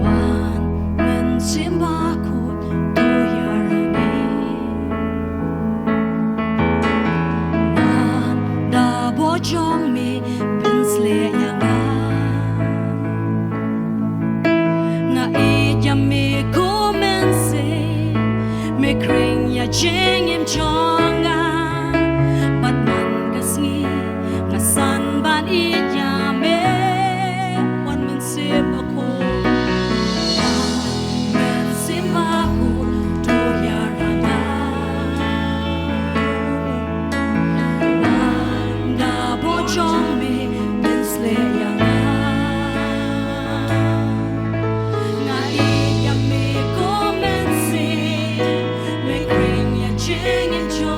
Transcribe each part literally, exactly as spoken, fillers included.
Wan Mynsiem Bakhuid, to ïarangi. Ngan da bor jong me, pynsleh ïa nga. Nga ïeit ïa me ko Mynsiem, me khring ïa jingim jong nga. Bad man ka sngi nga san ban ïeit ïa me. Wan Mynsiem Bakhuid, Wan Mynsiem Bakhuid, to ïarangi. Wan da bor jong me, pynsleh ïa nga. Nga ïeit ïa me ko Mynsiem, me khring ïa jingim jong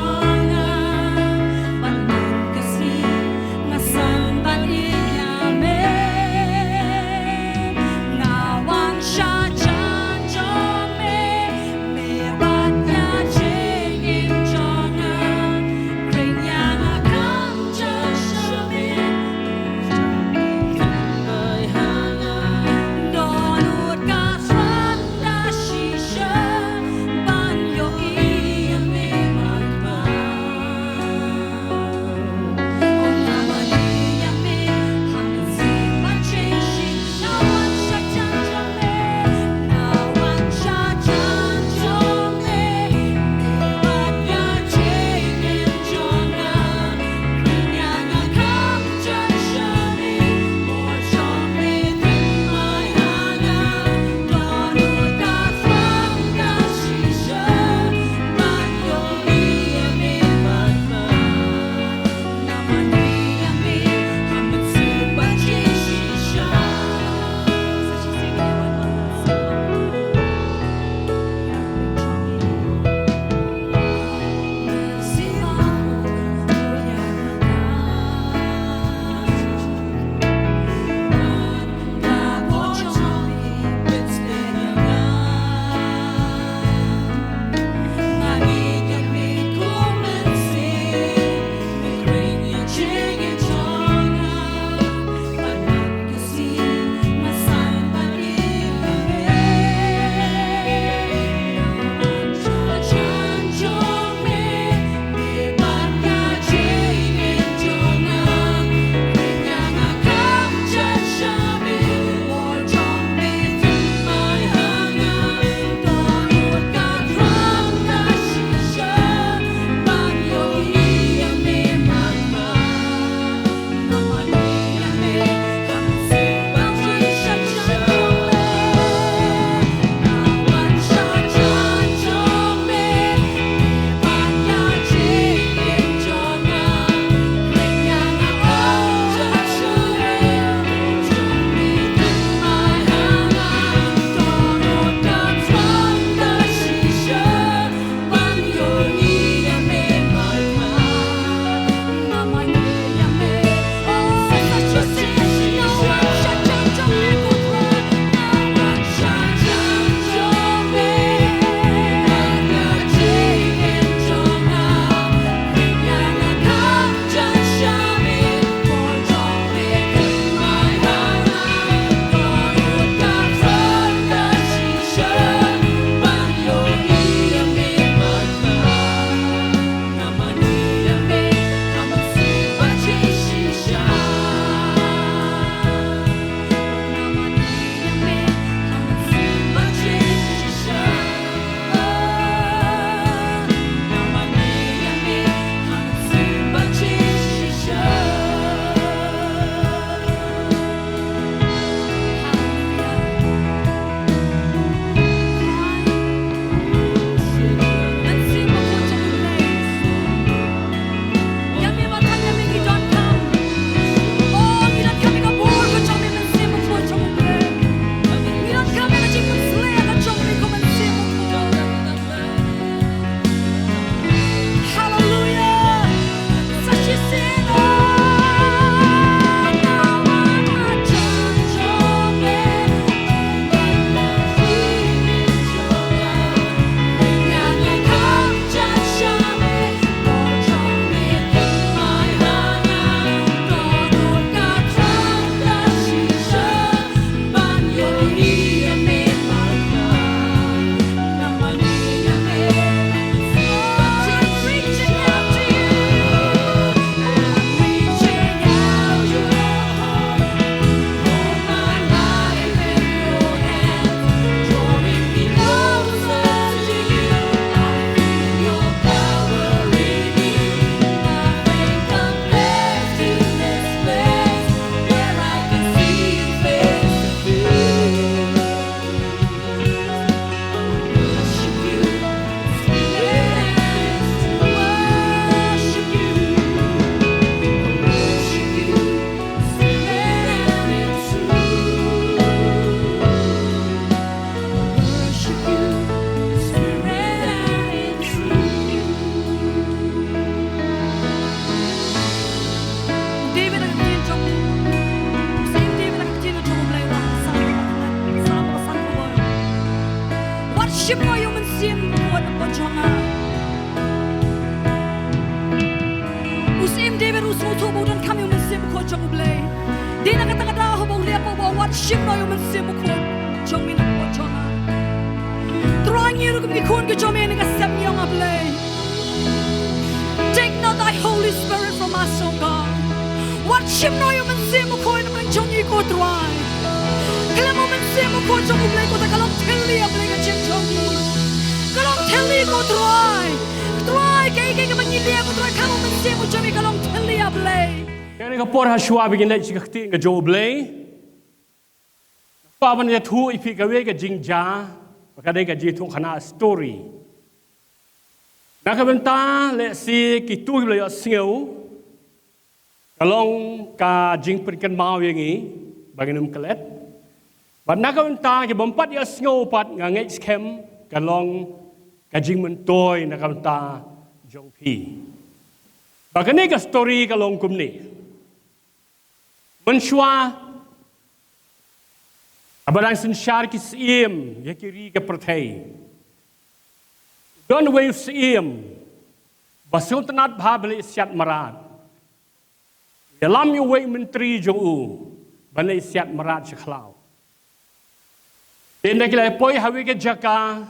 Shim noh ïa u Mynsiem Bakhuid ha ka por jong nga. U Syiem David u sngewthuh ba u donkam ïa u Mynsiem Bakhuid jong U Blei. Dei na kata ka daw haba u leh hapoh bor, wat shim noh ïa u Mynsiem Bakhuid jong me na ka por jong nga. Trai, ngi ruh kum ki khun ki jong me ha kane ka step ngi ong, A Blei, take not thy Holy Spirit from us, O God. Wat shim noh ïa u Mynsiem Bakhuid na pdeng jong ngi, ko Trai. Khlem u Mynsiem Bakhuid jong U Blei, ko Trai, ka long thylli, A Blei, ka jingim jong ngi. Ka long thylli, ko Trai. Trai, kaei kaei kaba ngi leh, ko Trai, khlem u Mynsiem Bakhuid jong me, ka long thylli, A Blei. Kane ka por, ha shuwa ba ngin leit sha ka ktien ka jong U Blei, kwah ban ïathuh ïa phi kawei ka jingjia, ba ka dei ka jingïathuhkhana, story. Na ka bynta lehse kito kiba la ïohsngew, ka long ka jingpynkynmaw ïa ngi ba ngin ym klet. Bad na ka bynta ki bym pat ïohsngew pat, nga ngeit skhem ka long ka jingmyntoi na ka bynta jong phi. Ba kane ka story ka long kumne. Mynshuwa, haba dang synshar ki syiem ïa ki ri ki pyrthei, don uwei u syiem ba sngewtynnat bha ban leit siat mrad. Ïalam ïa uwei u myntri jong u ban leit siat mrad sha khlaw. Te ynda ki la poi ha kawei ka jaka,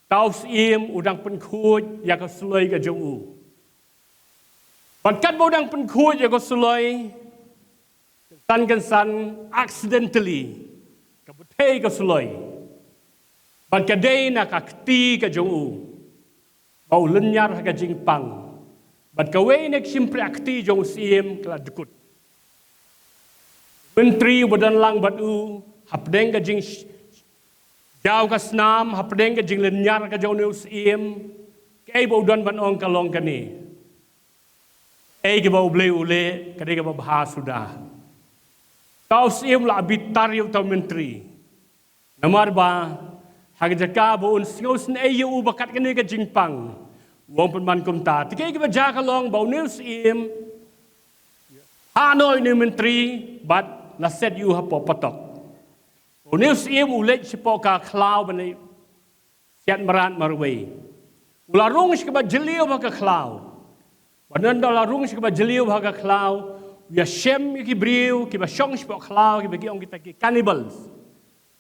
uta u syiem u dang pynkhuid ïa ka suloi ka jong u. Bad katba u dang pynkhuid ïa ka suloi, kynsan kynsan, accidentally, ka bthei ka suloi. Bad ka dei na ka kti ka jong u, ba u lynñiar ha ka jingpang. Bad kawei na ki shympriahkti jong u syiem ka la dkut. Myntri uba don lang bad u, hapdeng ka jing sh-, jaw ka snam, hapdeng ka jinglynñiar ka jong une u syiem, kaei ba u don ban ong ka long kane: Ei, kaba U Blei u leh ka dei kaba bha suda. Uta u syiem u la bitar ïa uta u myntri. Namar ba ha ka jaka ba un sngewsynei ïa u ba kat kane ka jingpang, u ong pynban kumta. Te kaei kaba jia ka long ba une u syiem u hap noh ïa une u myntri bad la set ïa u hapoh patok. Une u syiem u leit shapoh ka khlaw ban leit siat mrad marwei. U la rung sha kaba jylliew ha ka khlaw. Bad ynda u la rung sha kaba jylliew ha ka khlaw, u ïashem ïa ki briew kiba shong shapoh khlaw, kiba ki ong kita ki cannibals,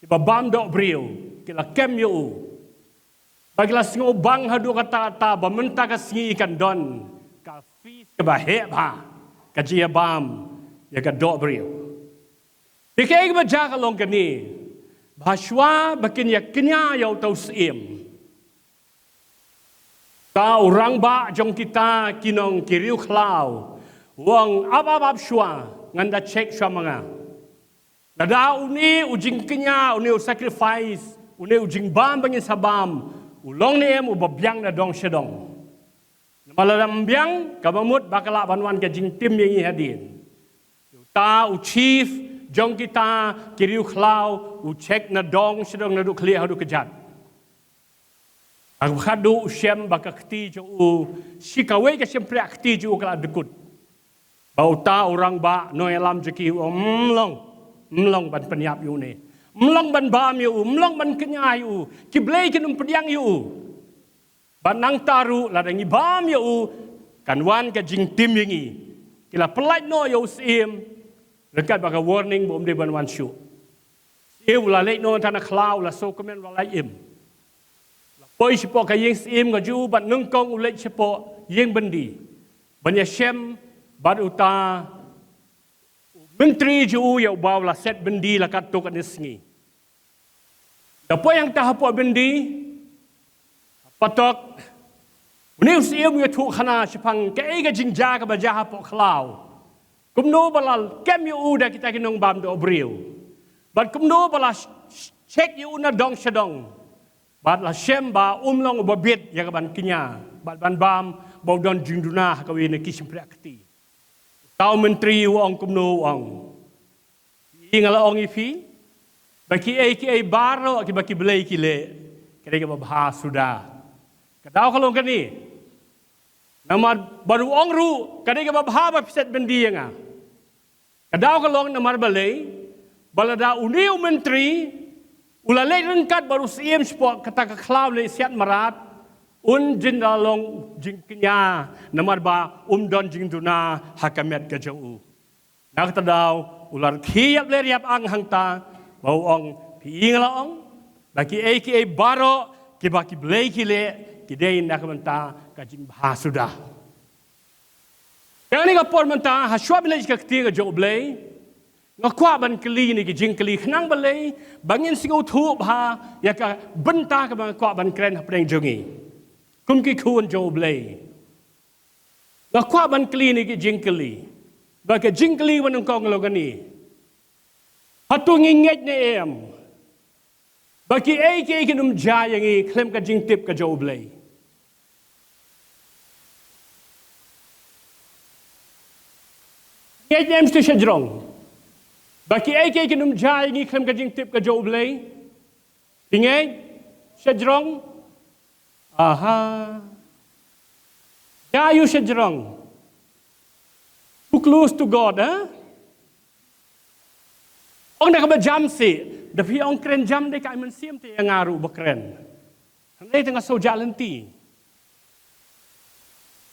kiba bam doh briew, ki la kem ïa u. Bad ki la sngewbang haduh katta katta ba mynta ka sngi kan don ka feast kaba heh bha, ka jingïabam ïa ka doh briew. Te kaei kaba jia ka long kane, ba shuwa ba kin ïa kñia ïa uta u syiem, uta u rangbah jong kita ki nong ki riewkhlaw u ong, ap, ap, ap shuwa, ngan da check shuwa ma nga. Lada une u jingkñia, une u sacrifice, une u jingbam ba ngin sa bam, u long ne em uba biang na dong sha dong. Namar lada ym biang, kaba mut ba ka lah ban wan ka jingtim ïa ngi hadien. Uta u chief jong kita ki riewkhlaw u check na dong sha dong, naduh khlieh haduh kjat. Haba khadduh u shem ba ka kti jong u, shi kawei ka shympriahkti jong u ka la dkut. Ba uta u rangbah nongïalam jong ki u ong, ym long, ym long ban pynïap ïa une. Ym long ban bam ïa u, ym long ban kñia ïa u. Ki blei kin ym pdiang ïa u. Bad nangta ruh lada ngi bam ïa u, kan wan ka jingtim ïa ngi. Ki la pyllait noh ïa u syiem ryngkat bad ka warning ba um dei ban wan shuh. Syiem u la leit noh tang na khlaw, u la sngewkmen, u la lait im. U la poi shapoh ka ïing syiem ka jong u bad nyngkong u leit shapoh ïing byndi ban ïashem bad uta u myntri jong u ïa uba u la set byndi la katto katne sngi. Da poi hangta hapoh byndi, patok, une u syiem u ïathuhkhana shaphang kaei ka jingjia kaba jia hapoh khlaw. Kumno ba la kem ïa u da kita ki nongbam doh briew. Bad kumno ba la sh-, sh-, check ïa u na dong sha dong. Bad la shem ba um long uba bit ïa ka ban kñia bad ban bam, ba u don jingduna ha kawei na ki shympriahkti. Uta u myntri u ong kumno, u ong, phi, nga la ong ïa phi ba kiei kiei baroh kiba ki blei ki leh, ka dei kaba bha suda. Ka daw ka long kane. Namar bad u ong ruh, ka dei kaba bha ba phi set byndi ïa nga. Ka daw ka long namar balei, ba lada une u myntri U la leit ryngkat bad u syiem shapoh kata ka khlaw leit siat mrad. Un jin la long jingkñia namar ba um don jingduna ha ka met ka jong u. Na kata daw u la rkhie ïap ler ïap ang hangta ba u ong, phi ïa nga la ong ba kiei kiei baroh kiba ki blei ki leh ki dei na ka bynta ka jingbha suda. Kane ka por mynta ha shuwa ban leit ka ktien ka jong u Blei, nga kwah ban kylli ne ki jingkylli khnang balei ba ngin sngewthuh bha ïa ka bynta kaba nga kwah ban kren hapdeng jong ngi kum ki khun jong u Blei. Nga kwah ban kylli ne ki jingkylli, ba ka jingkylli ba nyngkong long kane: hato ngi ngeit ne em ba kiei kiei kin ym jia ïa ngi khlem ka jingtip ka jong u Blei? Ngeit ne em shajrong ba kiei kiei kin ym jia ïa ngi khlem ka jingtip ka jong u Blei? Phi ngeit shajrong? Aha. Jia ïa u shajrong. Too close to God, eh? Ong da kaba jam sih, da phi ong kren jam dei ka ai mynsiem te ïa nga ruh ba kren. Hynrei te nga shu jah lynti.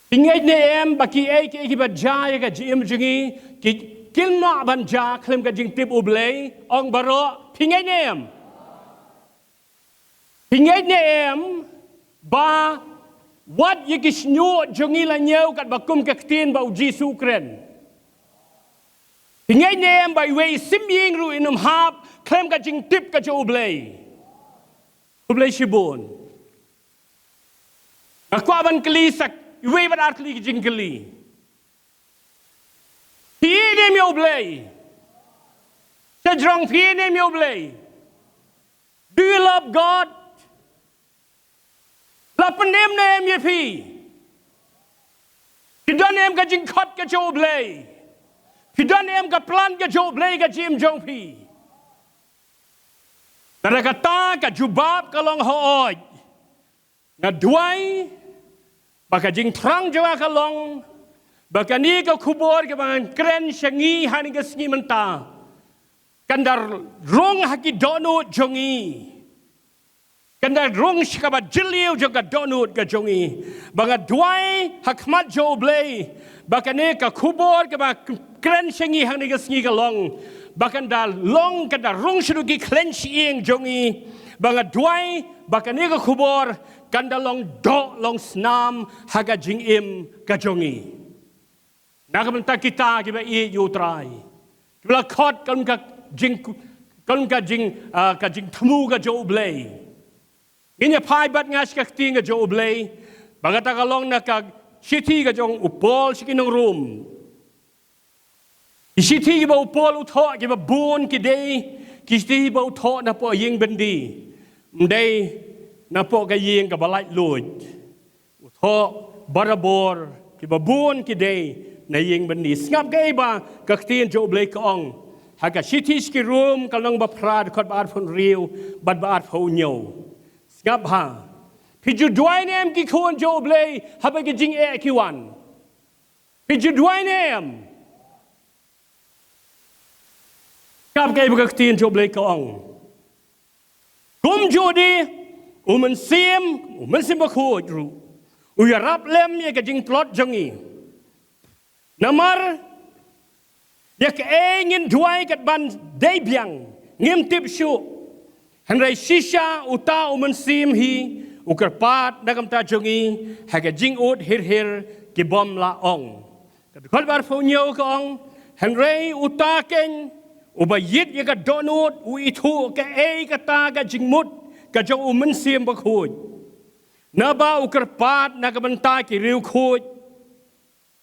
Phi ngeit ne em ba kiei kiei kiba jia ïa ka jingim jong ngi ki, kin lah ban jia khlem ka jingtip u Blei? Ong baroh, phi ngeit ne em? Phi ngeit ne em ba wat ïa ki shñiuh jong ngi la ñiew katba kum ka ktien ba u Jisu u kren? Phi ngeit ne em ba iwei i sim ïing ruh in ym hap khlem ka jingtip ka jong u Blei? Khublei shibun. Nga kwah ban kylli sa iwei bad ar tylli ki jingkylli. Phi ïeit ne em ïa u Blei? Shajrong, phi ïeit ne em ïa u Blei? Do you love God? La pynim ne em ïa phi? Phi don ne em ka jingkhot ka jong u Blei? Phi don ne em ka plan ka jong u Blei ka jingim jong phi? Lada kata ka jubab ka long hooid, nga duwai ba ka jingthrang jong nga ka long ba kane ka khubor kaba ngan kren sha ngi ha kane ka sngi mynta kan da rung ha ki dohnud jong ngi, kan da rung sha kaba jylliew jong ka dohnud ka jong ngi. Ba nga duwai ha khmat jong u Blei ba kane ka khubor kaba kren sha ngi ha kane ka sngi ka long ba kan da long, kan da rung shaduh ki khlaiñ shyieng jong ngi. Ba nga duwai ba kane ka khubor kan da long doh long snam ha ka jingim ka jong ngi. Na ka bynta kita kiba ïeit ïa u Trai, kiba la khot kum ka jing, kum ka jing, ah, ka jingthmu ka jong u Blei. Ngin ïa phai bad nga sha ka ktien ka jong u Blei ba kata ka long na ka shithi ka jong u Paul sha ki nong Rom. Ki shithi kiba u Paul u thoh kiba bun ki dei ki shithi kiba u thoh napoh ïing byndi, ym dei napoh ka ïing kaba laitluid. U thoh barabor, kiba bun ki dei na ïing byndi. Sngap kaei ba ka ktien jong u Blei ka ong ha ka shithi sha ki Rom ka lynnong ba phra, dkhot ba arphew hynriew bad ba arphew hynñiew. Sngap ha. Phi ju duwai ne em ki khun jong u Blei haba ki jingeh ki wan? Phi ju duwai ne em? Sngap kaei ba ka ktien jong u Blei ka ong. Kumjuh de u Mynsiem, u Mynsiem Bakhuid ruh u ïarap lem ïa ka jingtlot jong ngi. Namar ïa kaei ngin duwai kat ban dei biang ngim tip shuh. Hynrei shisha uta u Mynsiem hi u kyrpad na ka bynta jong ngi ha ka jingud hir hir ki bym lah ong. Ka dkhot ba arphew hynñiew ka ong, hynrei uta keiñ uba ïeit ïa ka dohnud u ithuh kaei kata ka jingmut ka jong u Mynsiem Bakhuid, naba u kyrpad na ka bynta ki riewkhuid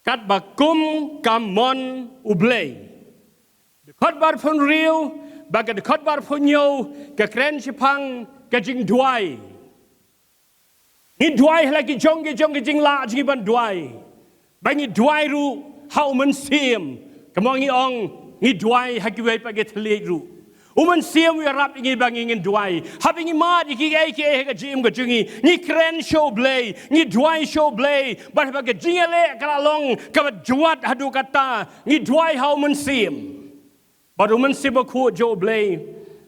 katba kum ka mon u Blei. Dkhot ba arphew hynriew bad ka dkhot ba arphew hynñiew ka kren shaphang ka jingduwai. Ngi duwai ha la ki jong ki jong ki jinglah jong ngi ban duwai. Ba ngi duwai ruh ha u Mynsiem. Kumba ngi ong, ngi duwai ha kiwei pat ki thylliej ruh. U Mynsiem u ïarap ïa ngi ba ngi ngin duwai. Haba ngi mad ïa kiei kiei ha ka jingim ka jong ngi, ngi kren sha u Blei, ngi duwai sha u Blei. Bad haba ka jingïaleh ka la long kaba jwat haduh katta, ngi duwai ha u Mynsiem. Bad u Mynsiem Bakhuid jong u Blei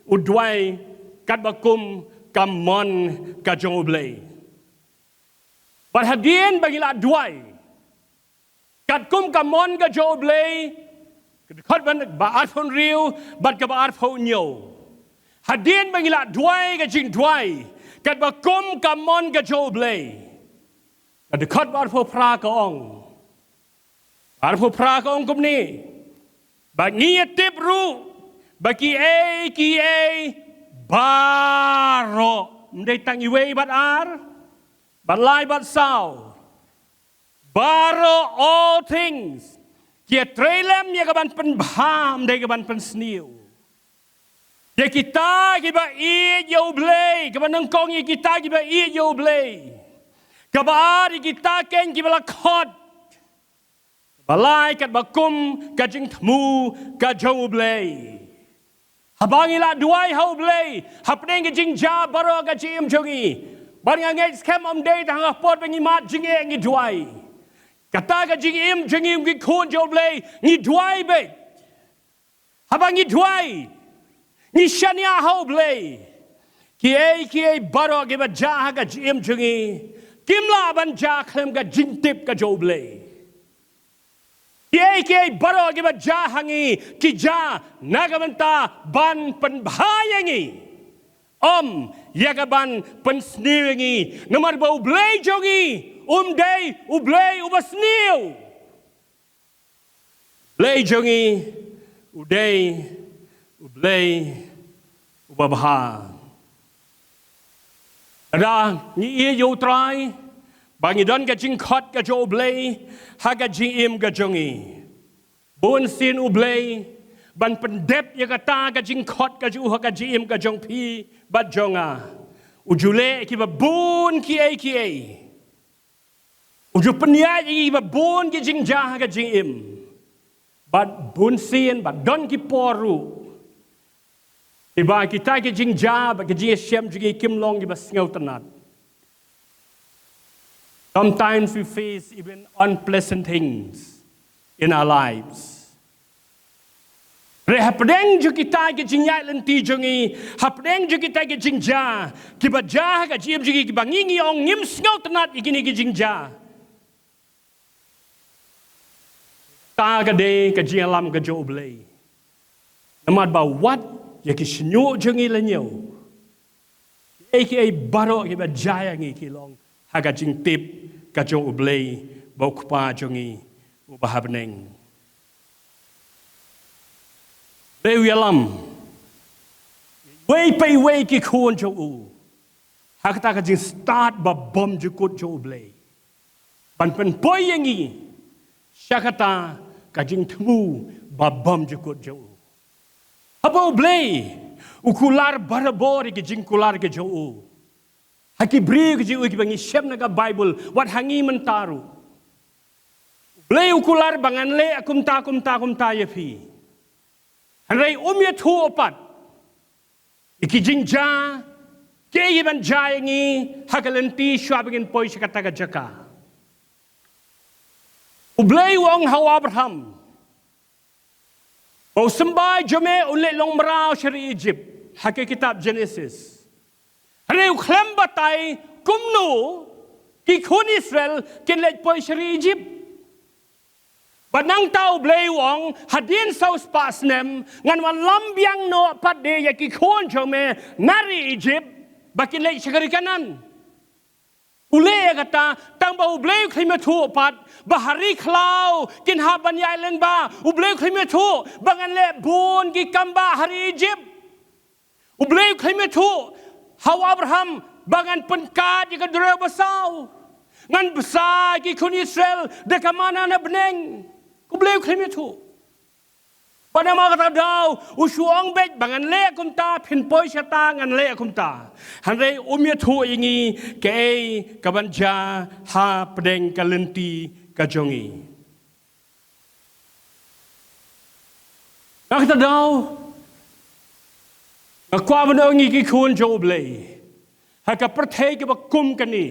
u duwai katba kum ka mon ka jong U Blei. Bad hadien ba ngi la duwai katkum ka mon ka jong U Blei, ka dkhot ba arphew hynriew bad kaba arphew hynñiew. Hadien ba ngi la duwai ka jingduwai katba kum ka mon ka jong U Blei, ka dkhot ba arphew phra ka ong, arphew phra ka ong kumne: Ba ngi ïa tip ruh ba kiei kiei baroh, ym dei tang iwei bad ar bad lai bad saw, baroh, all things, ki ïatrei lem ïa kaban pynbha, ym dei kaban pynsniew. Ïa kita kiba ïeit ïa U Blei, kaba nyngkong ïa kita kiba ïeit ïa U Blei. Kaba ar ïa kita keiñ kiba la khot, kaba lai katba kum ka jingthmu ka jong U Blei. Haba ngi la duwai ha U Blei hapdeng ka jingjia baroh ka jingim jong ngi, bad nga ngeit skhem ym dei tang ha ka por ba ngi mad jingeh ngi duwai. Kata ka jingim jong ngi kum ki khun jong U Blei ngi duwai beit. Haba ngi duwai, ngi shaniah ha U Blei, kiei kiei baroh kiba jia ha ka jingim jong ngi kim lah ban jia khlem ka jingtip ka jong U Blei. Kiei kiei baroh kiba jia ha ngi ki jia na ka bynta ban pynbha ïa ngi, ym ïa kaban pynsniew ïa ngi. Namar ba U Blei jong ngi um dei U Blei uba sniew. Blei jong ngi u dei U Blei uba bha. Lada ngi ïeit ïa U Trai, ba ngi don ka jingkhot ka jong U Blei ha ka jingim ka jong ngi, bunsien U Blei ban pyndep ïa kata ka jingkhot ka jong U ha ka jingim ka jong phi bad jong nga, u ju leh kiba bun kiei kiei. U ju pynïaid ïa kiba bun ki jingjia ha ka jingim. Bad bunsien, bad don ki por ruh, kiba kita ki jingjia bad ki jingïashem jong ngi kim long kiba sngewtynnat. Sometimes we face even unpleasant things in our lives. Hynrei hapdeng jong kita ki jingïaid lynti jong ngi, hapdeng jong kita ki jingjia kiba jia ha ka jingim jong ngi, kiba ngi ngi ong ngim sngewtynnat ïa kine ki jingjia, ta ka dei ka jingïalam ka jong U Blei. Namar ba wat ïa ki shñiuh jong ngi la ñiew, kiei kiei baroh kiba jia ïa ngi ki long ha ka jingtip ka jong U Blei, ba U Kpa jong ngi uba ha bneng. Dei u ïalam iwei pa iwei ki khun jong u ha kata ka jingstad ba bymjukut jong U Blei, ban pynpoi ïa ngi sha kata ka jingthmu ba bymjukut jong u. Haba U Blei u kular barabor ïa ki jingkular ki jong u ha ki briew ki jong u kiba ngi shem na ka Baibl, wat ha ngi mynta ruh. U Blei u kular ba ngan leh kumta, kumta, kumta ïa phi. Hynrei um ïathuh pat ïa ki jingjia kiei kiban jia ïa ngi ha ka lynti shuwa ba ngin poi sha kata ka jaka. U Blei u ong ha u Abraham ba u symbai jong me un leit long mraw sha ri Ijipt, ha ka kitab Jenesis. Hynrei u khlem batai kumno ki khun Israel kin leit poi sha ri Ijipt. Bad nangta U Blei u ong, hadien saw spah snem ngan wanlam biang noh pat de ïa ki khun jong me na ri Ijipt ba kin leit sha ka ri Kanaan. U leh ïa kata tang ba U Blei u khlem ïathuh pat ba ha ri khlaw kin hap ban ïaid lyngba. U Blei u khlem ïathuh ba ngan leh bun ki kambah ha ri Ijipt. U Blei u khlem ïathuh ha u Abraham ba ngan pynkhat ïa ka duriaw basaw, ngan bsa ïa ki khun Israel da ka manna na bneng. U Blei u khlem ïathuh. Bad namar kata ka daw u shu ong beit ba ngan leh kumta, phin poi shata, ngan leh kumta. Hynrei um ïathuh ïa ngi kaei kaban jia hapdeng ka lynti ka jong ngi. Na kata ka daw nga kwah ban ong ïa ngi ki khun jong U Blei, ha ka pyrthei kaba kum kane,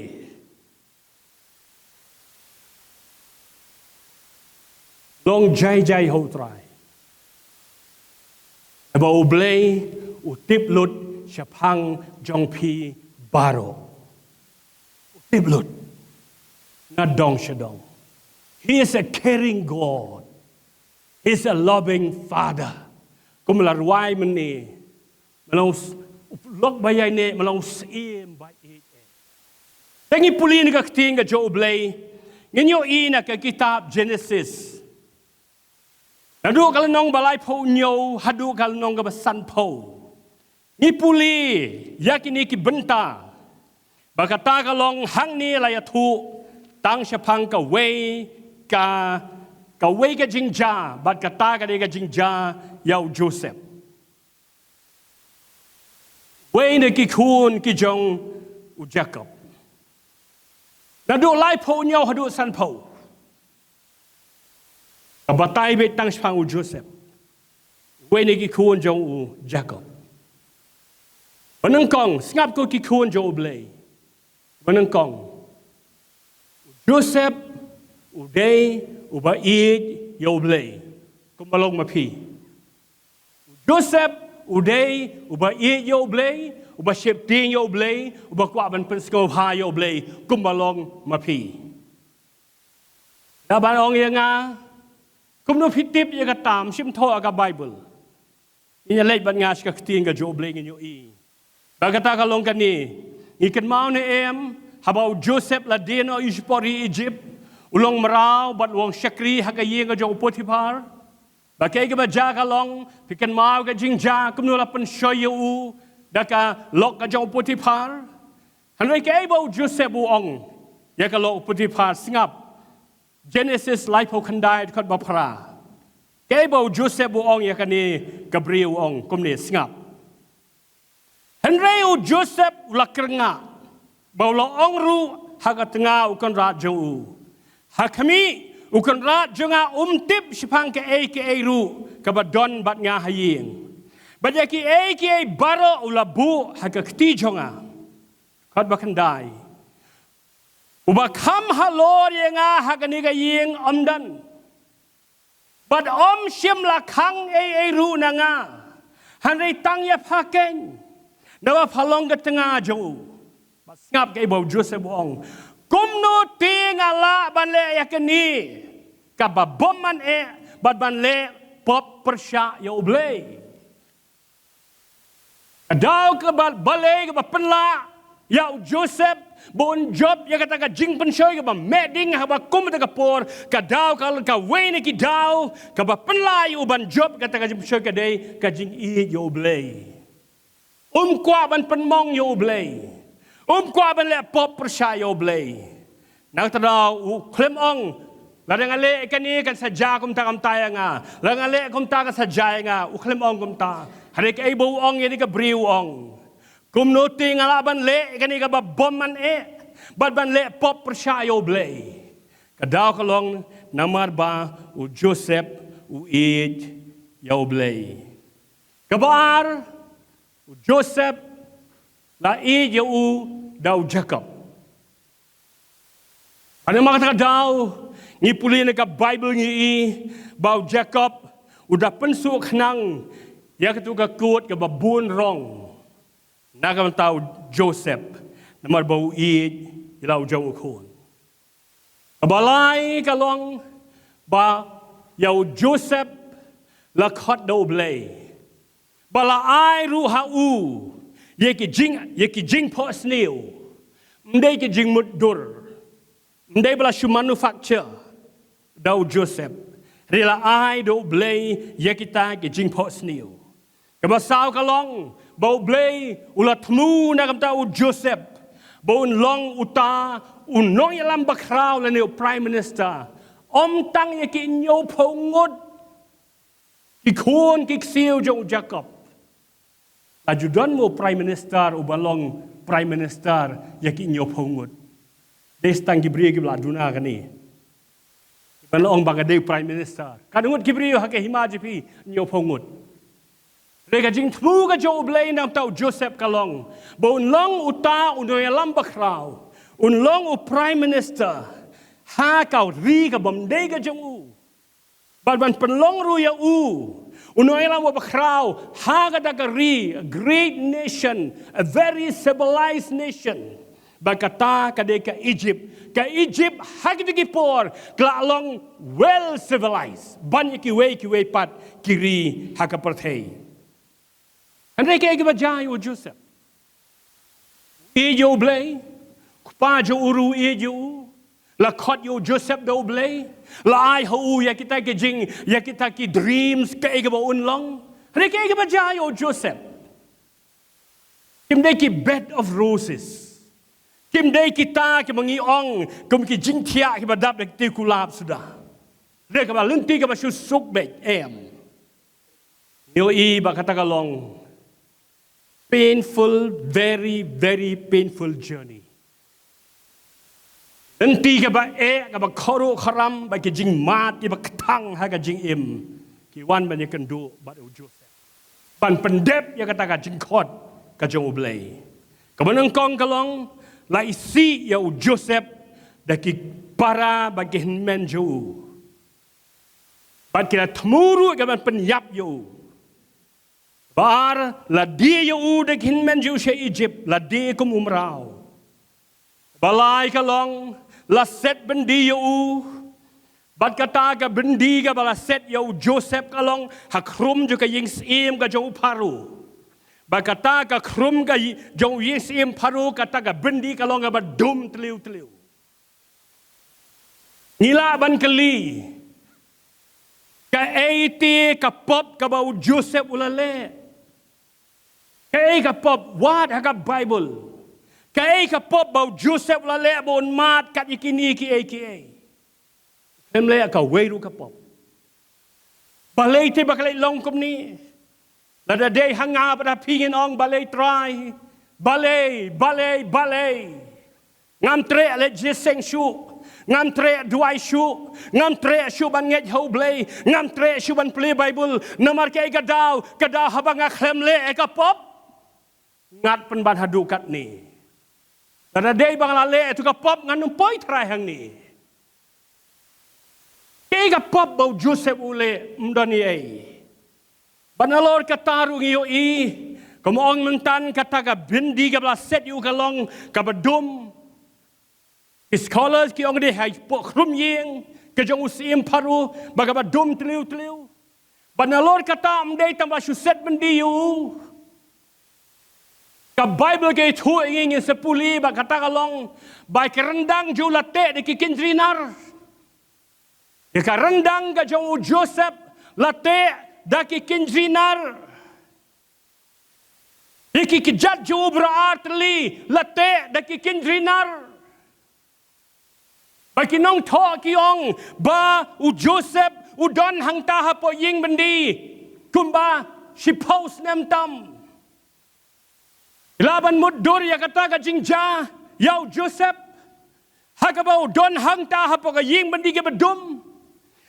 long jai jai ha U Trai. Haba U Blei u tip lut shaphang jong phi baroh. Tip lut. Na dong sha dong. He is a caring God. He is a loving Father. Kum la rwai mynne, ma long s-, lok ba ïaineh, ma long syiem ba ïeit. Te ngi pule na ka ktien ka jong U Blei, ngin ïohi na ka kitab Genesis. Naduh ka lynnong ba laiphew hynñiew haduh ka lynnong kaba sanphew, ngi pule ïa kine ki bynta. Ba kata ka long hangne la ïathuh tang shaphang kawei ka, kawei ka jingjia, bad kata ka dei ka jingjia ïa u Joseph, wei na ki khun ki jong u Jakob. Naduh laiphew hynñiew haduh sanphew, ka batai beit tang shaphang u Joseph, wei na ki khun jong u Jakob. Ba nyngkong, sngap ko ki khun jong U Blei. Ba nyngkong, u Joseph u dei uba ïeit ïa U Blei, kumba long ma phi. U Joseph u dei uba ïeit ïa U Blei, uba sheptieng ïa U Blei, uba kwah ban pynsngewbha ïa U Blei, kumba long ma phi. Da ban ong ïa nga, kumno phi tip ïa kata, ym shym thoh ha ka Baibl. Ngin ïa leit bad nga sha ka ktien ka jong U Blei, ngin ïohi. Ba kata ka long kane, ngi kynmaw ne em, haba u Joseph la die noh ïa u shipor ri Egypt, u long mraw bad u long shakri ha ka ïing ka jong u Potiphar. Ba kaei kaba jia ka long, phi kynmaw ka jingjia, kumno la pynshoi ïa u da ka lok ka jong u Potiphar. Hynrei kaei ba u Joseph u ong ïa ka lok u Potiphar, sngap. Genesis laiphew khyndai, dkhot ba phra. Kaei ba u Joseph u ong ïa kane ka briew, u ong kumne, sngap. Hynrei u Joseph u la kyrngah, bad u la ong ruh ha ka tnga u kynrad jong u, ha khmih, u kynrad jong nga um tip shaphang kaei kaei ruh kaba don bad nga ha ïing. Bad ïa kiei kiei baroh u la buh ha ka kti jong nga. Dkhot ba khyndai. Uba kham halor ïa nga ha kane ka ïing ym don. Bad ym shym la khang ei ei ruh na nga. Hynrei tang ïa pha keiñ, naba pha long ka tnga jong u. Bad sngap kaei ba u Joseph u ong. Kumno te nga lah ban leh ïa kane kaba bymman eh, bad ban leh pop pyrshah ïa U Blei. Ka daw kaba balei kaba pynlah ïa u Joseph ba un jop ïa kata ka jingpynshoi kaba meh ding haba kum kata ka por, ka daw ka, kawei na ki daw kaba pynlah ïa u ban jop kata ka jingpynshoi ka dei ka jingïeit ïa U Blei. Um kwah ban pynmong ïa U Blei. Um kwah ban leh pop pyrshah ïa U Blei. Na kata ka daw u khlem ong, lada nga leh kane kan sa jia kumta kumta ïa nga. Lada nga leh kumta kan sa jia ïa nga. U khlem ong kumta. Hynrei kaei ba u ong ïa kane ka briew, u ong, kumno te nga lah ban leh kane kaba bymman eh, bad ban leh pop pyrshah ïa U Blei? Ka daw ka long namar ba u Joseph u ïeit ïa U Blei. Kaba ar, u Joseph la ïeit ïa u da u Jakob. Bad namar kata ka daw, ngi pule na ka Baibl ngi i ba u Jakob u da pynsuk khnang ïa katu ka kut kaba bun rong na ka bynta u Joseph, namar ba u ïeit ïa la u jong u khun. Kaba lai ka long ba ïa u Joseph la khot da U Blei. Ba la ai ruh ha u ïa ki jing, ïa ki jingphohsniew. Ym dei ki jingmutdur. Ym dei ba la shu manufacture da u Joseph. Hynrei la ai da U Blei ïa kita ki jingphohsniew. Kaba saw ka long ba U Blei u la thmu na ka bynta u Joseph ba un long uta u nongïalam bakhraw lane u Prime Minister. Ym tang ïa ki hynñiewphew ngut ki khun ki ksiew jong u Jakob. La ju don mo u Prime Minister uba long Prime Minister ïa ki hynñiewphew ngut? Dei tang ki briew kiba la duna kane. Ban ong ba nga dei Prime Minister. Katno ngut ki briew ha ka hima jong phi? Hynñiewphew ngut. Hynrei ka jingthmu ka jong U Blei na ka bynta u Joseph ka long ba un long uta u nongïalam bakhraw, un long u Prime Minister ha ka ri kaba ym dei ka jong u. Bad ban pynlong ruh ïa u U nongïalam uba khraw ha kata ka ri, a great nation, a very civilized nation. Ba kata ka dei ka Egypt. Ka Egypt ha kata ki por ka la long well civilized ban ïa kiwei kiwei pat ki ri ha ka pyrthei. Hynrei kaei kaba jia ïa u Joseph? Ïeit ïa u Blei. Kpa jong u ruh ïeit ïa u. La khot ïa u Joseph da u Blei. La ai ha u ïa kita ki jing, ïa kita ki dreams, kaei kaba un long. Hynrei kaei kaba jia ïa u Joseph? Kim dei ki bed of roses. Kim dei kita kiba ngi ong kum ki jingthiah kiba dap da ki tei kulab suda. Hynrei kaba lynti kaba shu suk beit, em. Ngi ïohi ba kata ka long painful, very, very painful journey. Lynti kaba eh, kaba khuid khuram, ba ki jingmad kiba kthang ha ka jingim ki wan ban ïakynduh bad u Joseph ban pyndep ïa kata ka jingkhot ka jong u Blei. Kaba nyngkong ka long, la isih ïa u Joseph da ki para bad ki hynmen jong u. Bad ki la thmu ruh ka ban pynïap ïa u. Ba ar, la die ïa u da ki hynmen jong u sha Egypt, la die kum u mraw. Ba lai ka long, la set byndi ïa u. Bad kata ka byndi kaba la set ïa u Joseph ka long ha khrum jong ka ïing syiem ka jong u Pharaoh. Bad kata ka khrum ka ï-, jong u ïing syiem Pharaoh, kata ka byndi ka long kaba dum tliw tliw. Ngi lah ban kylli, kaei te ka pop kaba u Joseph u la leh? Kaei ka pop? Wat ha ka Bible, kaei ka pop ba u Joseph u la leh ba un mad kat ïa kine kiei kiei? Em, leh kawei ruh ka pop. Balei te ba ka leh long kumne? Lada dei ha nga bad ha phi ngin ong, balei Trai? Balei, balei, balei? Ngam treh leh jingïaseng shuh. Ngam treh duwai shuh. Ngam treh shuh ban ngeit ha u Blei. Ngam treh shuh ban plie Bible. Namar kaei ka daw? Ka daw haba nga khlem leh ïa ka pop, ngat pynban haduh katne. Lada dei ba nga la leh ïa tu ka pop, ngan ym poi trai hangne. Kaei ka pop ba u Joseph u leh? Ym don ei ei. Bad nalor kata ruh ngi ïohi, kumba ong mynta, kata ka byndi kaba la set ïa u ka long kaba dum. Ki scholars ki ong dei hapoh khrum ïing ka jong u syiem Pharaoh, ba kaba dum tliw tliw. Bad nalor kata ym dei tang ba shu set byndi ïa u. Ka Bible ka ïathuh ïa ngi, ngin sa pule ba kata ka long ba ïa ka ryndang jong u la teh da ki kynjri nar. Ïa ka ryndang ka jong u Joseph la teh da ki kynjri nar. Ïa ki kjat jong u baroh artylli la teh da ki kynjri nar. Ba ki nongthoh ki ong ba u Joseph u don hangta hapoh ïing byndi kumba shiphew snem tam. Lah ban mutdur ïa kata ka jingjia ïa u Joseph, ha kaba u don hangta hapoh ka ïing byndi kaba dum.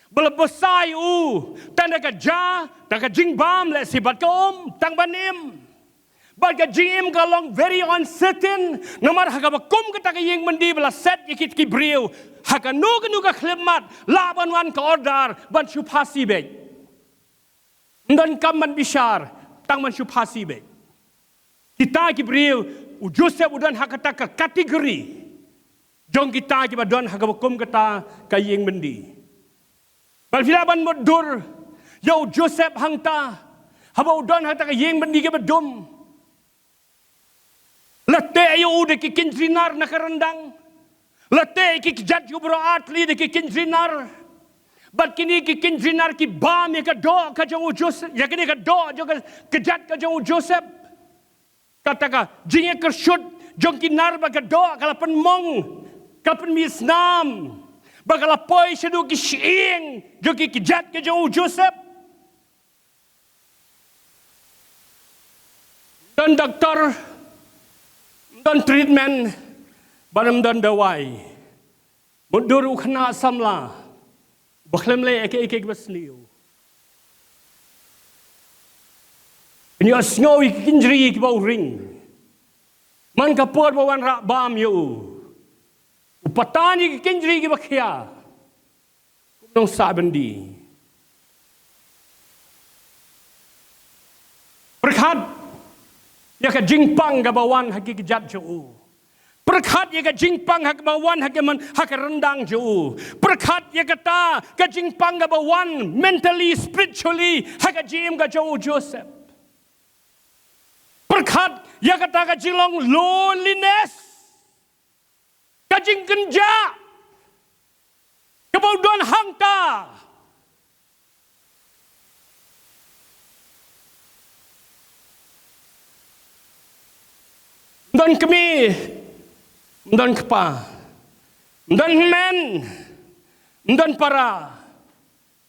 Ba la bsa ïa u tang da ka jia, da ka jingbam, lehse bad ka um, tang ban im. Bad ka jingim ka long very uncertain, namar ha kaba kum kata ka ïing byndi ba la set ïa ki, ki briew, ha kano kano ka khyllipmat lah ban wan ka order ban shu phasi beit. Ym don kam ban bishar, tang ban shu phasi beit. Kita ki briew, u Joseph u don ha kata ka category jong kita kiba don ha kaba kum kata ka ïing byndi. Bad phi lah ban mutdur ïa u Joseph hangta, haba u don ha kata ka ïing byndi kaba dum. La teh ïa u da ki kynjri nar na ka ryndang. La teh ïa ki kjat jong u baroh artylli da ki kynjri nar. Bad kine ki kynjri nar ki bam ïa ka doh ka jong u Joseph, ïa kane ka doh jong ka kjat ka jong u Joseph. Kata ka jingïakyrshuh jong ki nar bad ka doh ka la pynmong, ka pynmih snam, bad ka la poi shaduh ki shyieng jong ki kjat ka jong u Joseph. Ym don doktor, ym don treatment, bad ym don dawai. Mutdur u khynnah samla ba khlem leh ïa kaei kaei kaba sniew. Pynïohsngew ïa ki kynjri kiba u ring. Man ka por ba wanrah bam ïa u, u patan ïa ki kynjri kiba khia kum u nongsah byndi. Pyrkhat ïa ka jingpang kaba wan ha ki kjat jong u. Pyrkhat ïa ka jingpang ha kaba wan ha ka man, ha ka ryndang jong u. Pyrkhat ïa kata ka jingpang kaba wan mentally, spiritually ha ka jingim ka jong u Joseph. Pyrkhat ïa kata ka jinglong loneliness, ka jingkynjah kaba u don hangta. Ym don kmie, ym don kpa, ym don hynmen, ym don para,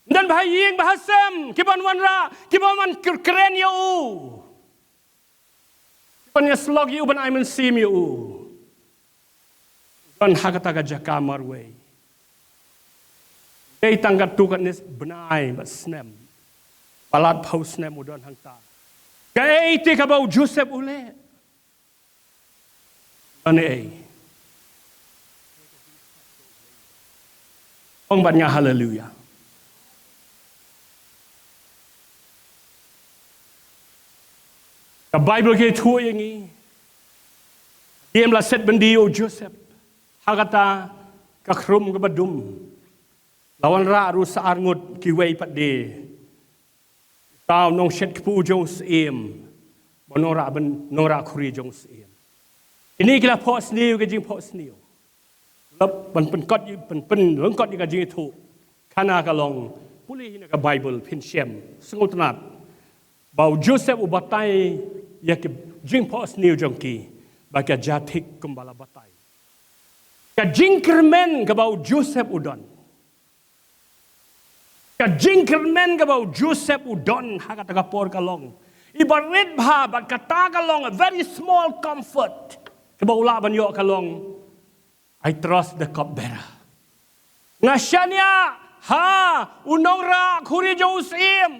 ym don ba ha ïing ba ha sem ki ban wanrah, ki ban wan kren ïa u, ki ban ïasyllok ïa u, ban ai mynsiem ïa u. Don ha kata ka jaka marwei. Dei tang katto katne bnai bad snem, palat phew snem u don hangta. Kaei te kaba u Joseph u leh? Don ei? Ong bad nga haleluya. Ka Baibl ka ïathuh ïa ngi, hadien ba la set byndi ïa u Joseph ha kata ka khrum kaba dum, la wanrah ruh sa arngut kiwei pat de. Uta u nongshet kpu jong u syiem, ba nongrah ban, nongrah khuri jong u syiem. Kine ki la phohsniew ka jingphohsniew. Lap ban pynkot ïa, pyn, pynlyngkot ïa ka jingïathuh, khana ka long, pule hi na ka Baibl phin shem, sngewtynnat ba u Joseph u batai ïa ka jingphohsniew jong ki, ba ka jia thik kumba la batai. Ka jingkyrmen kaba u Joseph u don, ka jingkyrmen kaba u Joseph u don ha kata ka por ka long, iba rit bha, bad kata ka long a very small comfort kaba u lah ban ïoh ka long, "I trust the cupbearer." Nga shaniah ha u nongrah khuri jong u syiem,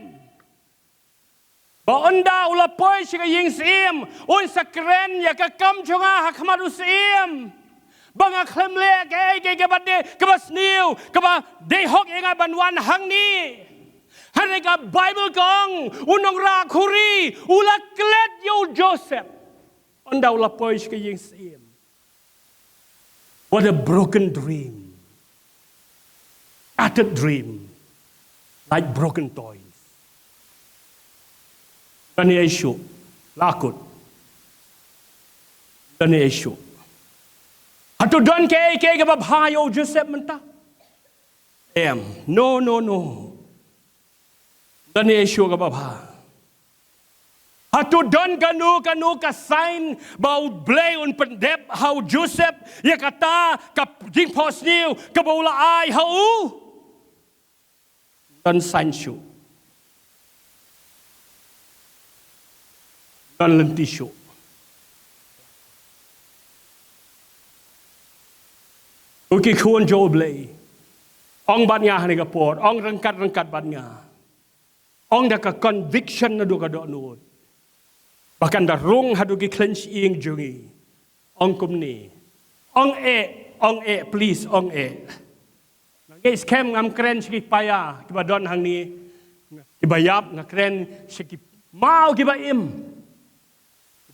ba ynda u la poi sha ka ïing syiem, un sa kren ïa ka kam jong nga ha khmat u syiem, ba nga khlem leh kaei kaei kaba dei, kaba sniew, kaba dei hok ïa nga ban wan hangne. Hynrei ka Baibl ka ong, u nongrah khuri u la klet ïa u Joseph ynda u la poi sha ka ïing syiem. What a broken dream. Shattered dream. Like broken toys. Don ei shuh, la kut. Don ei shuh. Hato don kaei kaei kaba bha ïa u Joseph mynta? Em. No, no, no. Don ei shuh kaba bha. Hato don kano kano ka sign ba u Blei un pyndep ha u Joseph ïa kata ka jingphohsniew kaba u la ai ha u? Don sign shuh. Don lynti shuh. Ko ki khun jong u Blei, ong bad nga ha kane ka por, ong ryngkat ryngkat bad nga. Ong da ka conviction naduh ka dohnud, ba kan da rung haduh ki khlem shyieng jong ngi. Ong kumne. Ong eh, ong eh, please, ong eh. Nga ngeit skhem ngam kren sha ki paia kiba don hangne, kiba ïap, nga kren sha ki maw kiba im.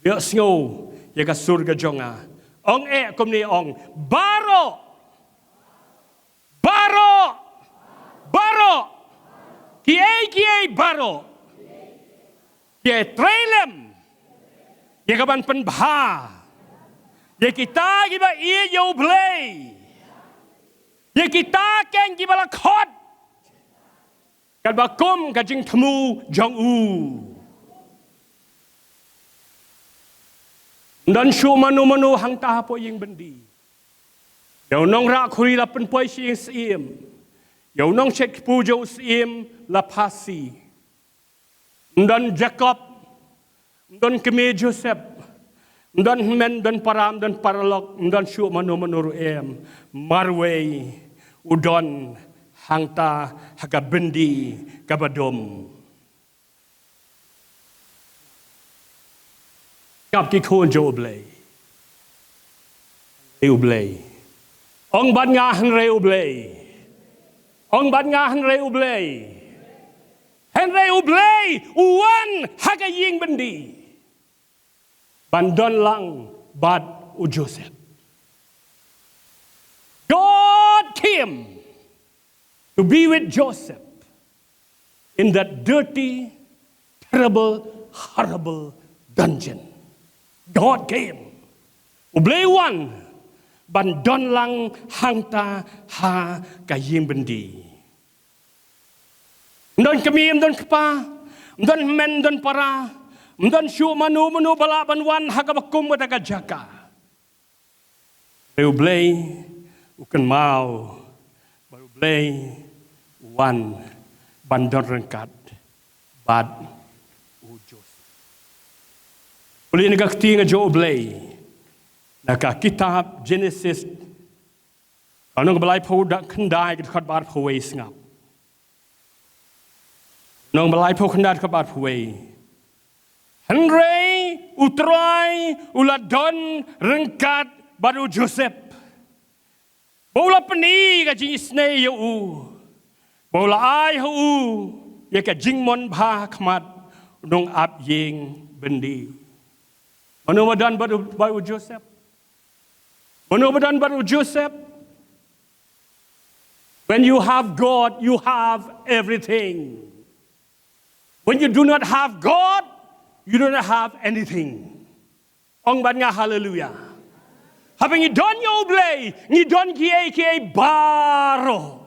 Ïohsngew ïa ka sur ka jong nga. Ong eh kumne, ong, baroh, baroh, baroh, kiei kiei baroh, kiei trei lem ïa ka ban pynbha ïa kita kiba ïeit ïa u Blei, ïa kita keiñ kiba la khot katba kum ka jingthmu jong u. Ym don shuh mano mano hangta hapoh ïing byndi. Ïa u nongrah khuri la pynpoi sha ïing syiem. Ïa u nongshet kpu jong u syiem la phasi. Ym don Jakob, ym don kmie Joseph, ym don hynmen, ym don para, ym don paralok, ym don shuh mano mano ruh em. Marwei u don hangta ha ka byndi kaba dum. Kap ki khun jong u Blei. Hynrei u Blei. Ong bad nga, hynrei u Blei. Ong bad nga, hynrei u Blei. Hynrei U Blei u wan ha ka ïing byndi ban don lang bad u Joseph. God came to be with Joseph in that dirty, terrible, horrible dungeon. God came. U Blei u wan ban don lang hangta ha ka ïing byndi. Ym don kmie, ym don kpa, ym don hynmen, ym don para, ym don shuh mano mano ba lah ban wan ha kaba kum kata ka jaka. Hynrei U Blei u kynmaw bad U Blei u wan ban don ryngkat bad u Joseph. Pule na ka ktien ka jong U Blei na ka kitab Genesis, ka lynnong ba laiphew khyndai, ka dkhot ba arphew wei, sngap. Lynnong ba laiphew khyndai, dkhot ba arphew wei. Hynrei U Trai u la don ryngkat bad u Joseph, ba u la pyni ka jingisynei ïa u, ba u la ai ha u ïa ka jingmon bha ha khmat u nongap ïing byndi. Mano ba don bad u, bad u Joseph? Mano ba don bad u Joseph? When you have God, you have everything. When you do not have God, you do not have anything. Ong bad nga haleluya. Haba ngi don ïa U Blei, ngi don kiei kiei baroh.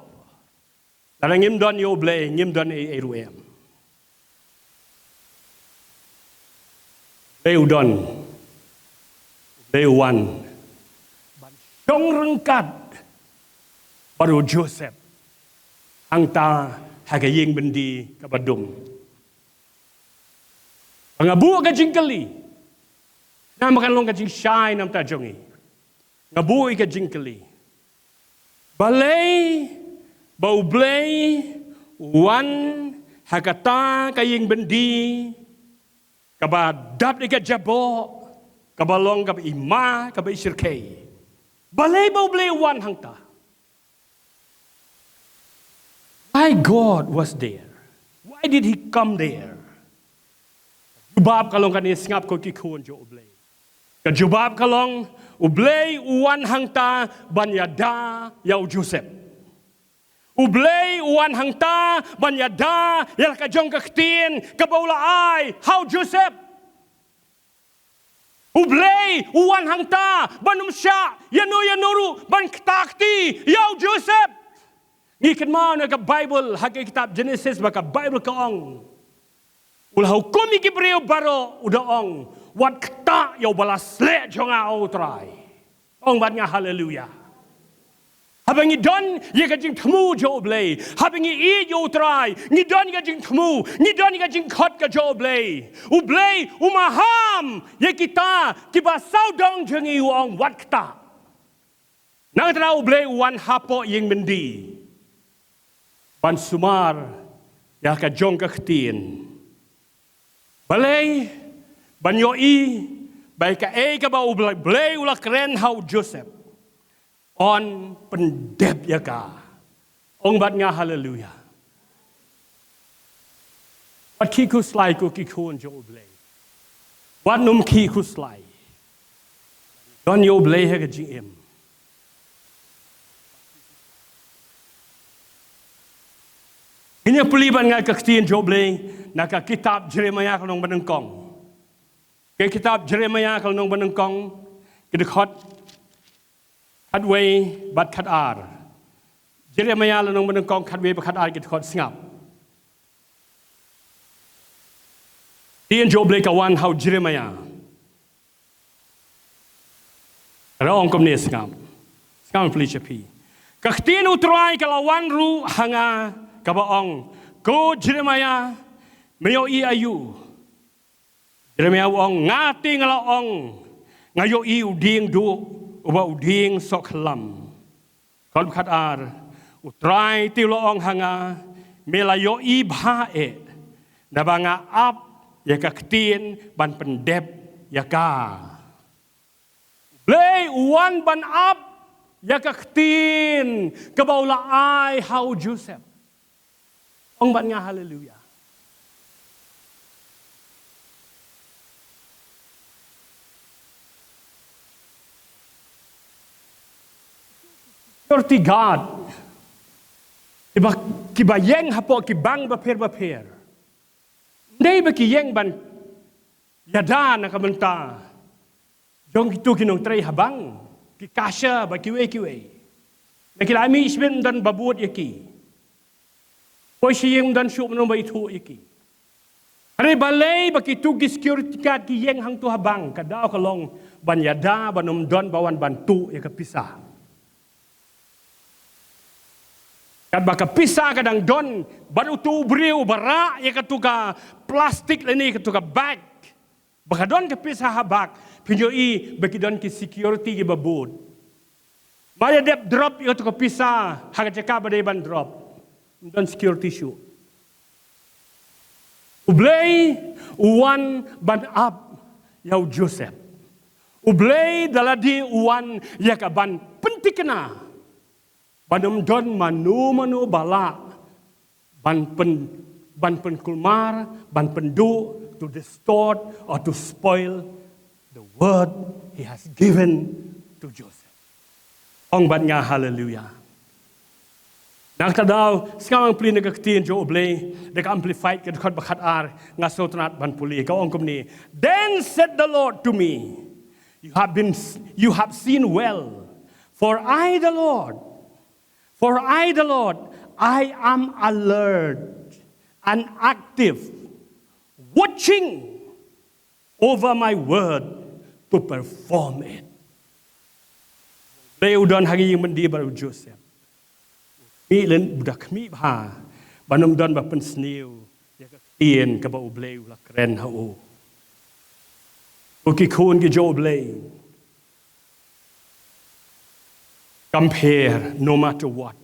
Lada ngim don ïa U Blei, ngim don ei ei ruh em. Blei u don. Blei u wan ban shong ryngkat bad u Joseph hangta ha ka ïing byndi kaba dum. Nga buh ka jingkylli. Namar kan long ka jingshai namar ta jong ngi. Nga buh ïa ka jingkylli. Balei ba U Blei u wan ha kata ka ïing byndi kaba dap ïa ka jaboh, kaba long kaba i ma, kaba i shyrkhei? Balei ba U Blei u wan hangta? Why God was there? Why did he come there? Jubab ka long kane, sngap ko ki khun jong U Blei. Ka jubab ka long, U Blei u wan hangta ban ïada ïa u Joseph. U Blei u wan hangta ban ïada ïa la ka jong ka ktien kaba u la ai ha u Joseph. U Blei u wan hangta ban ym shah ïano ïano ruh ban ktah kti ïa u Joseph. Ngi kynmaw na ka Baibl, ha ka kitab Genesis, ba ka Baibl ka ong, u la hukum ïa ki briew baroh, u da ong, wat ktah ïa uba la sleh jong nga, ong U Trai. Ong bad nga haleluya. Haba ngi don ïa ka jingthmu jong U Blei, haba ngi ïeit ïa U Trai, ngi don ïa ka jingthmu, ngi don ïa ka jingkhot ka jong U Blei. U Blei u maham ïa kita kiba sawdong jong ngi, u ong wat ktah. Nangta U Blei u wan hapoh ïing byndi ban sumar ïa ka jong ka ktien. Balei? Ban ïohi ba kaei kaba U Blei, Blei u la kren ha u Joseph, yn pyndep ïa ka. Ong bad nga haleluya. Wat khih khuslai ko ki khun jong U Blei. Wat nym khih khuslai. Don ïa U Blei ha ka jingim. Ngin ïa pule bad nga ka ktien jong U Blei na ka kitab Jeremiah ka lynnong banyngkong. Ka kitab Jeremiah ka lynnong banyngkong, ka dkhot khatwei bad khatar. Jeremiah lynnong banyngkong khatwei bad khatar, ka dkhot, sngap. Ktien jong U Blei ka wan ha u Jeremiah. Ka da ong kumne, sngap. Sngap, pule sha phi. Ka ktien U Trai ka la wan ruh ha nga kaba ong, ko Jeremiah, me ïohi aïu? Jeremiah u ong, nga te nga la ong, nga ïohi u dieng duh, uba u dieng sohkhlam. Dkhot khatar, U Trai te u la ong ha nga, me la ïohi bha eh, naba nga ap ïa ka ktien ban pyndep ïa ka. Blei u wan ban ap ïa ka ktien kaba u la ai ha u Joseph. Ong bad nga haleluya. Security guard, kiba, kiba ïeng hapoh ki bank bapher bapher. Ym dei ba ki ïeng ban ïada na ka bynta jong kito ki nongtrei ha bank, ki cashier bad kiwei kiwei. Na ki la mih shibit ym don ba bud ïa ki. Poi sha ïing ym don shuh mano ba ithuh ïa ki. Hynrei balei ba kito ki security guard ki ïeng hangto ha bank? Ka daw ka long ban ïada, ban ym don ba wan ban tuh ïa ka pisa. Katba ka pisa ka dang don bad uto u briew ba rah ïa kato ka plastik lane kato ka bag, ba ka don ka pisa ha bag, phin ïohi ba ki don ki security kiba bud. Mar ïa dep drop ïa kato ka pisa ha ka jaka ba dei ban drop, ym don security shuh. U Blei u wan ban ap ïa u Joseph. U Blei da lade u wan ïa ka ban pynthikna ban ym don mano mano ba lah ban pyn, ban pynkulmar, ban pynduh, to distort or to spoil the word he has given to Joseph. Ong bad nga haleluya. Na kata daw, sngap nga pule na ka ktien jong U Blei, da ka Amplified ka dkhot ba khatar, nga sngewtynnat ban pule, ka ong kumne: Then said the Lord to me, you have been, you have seen well, for I the Lord, for I the Lord, I am alert and active, watching over my word to perform it. Blei u don ha ka ïing byndi bad u Joseph. Khmih lynti, u da khmih bha ban ym don ba pynsniew ïa ka ktien kaba U Blei u la kren ha u. Ko ki khun ki jong U Blei, compare no matter what.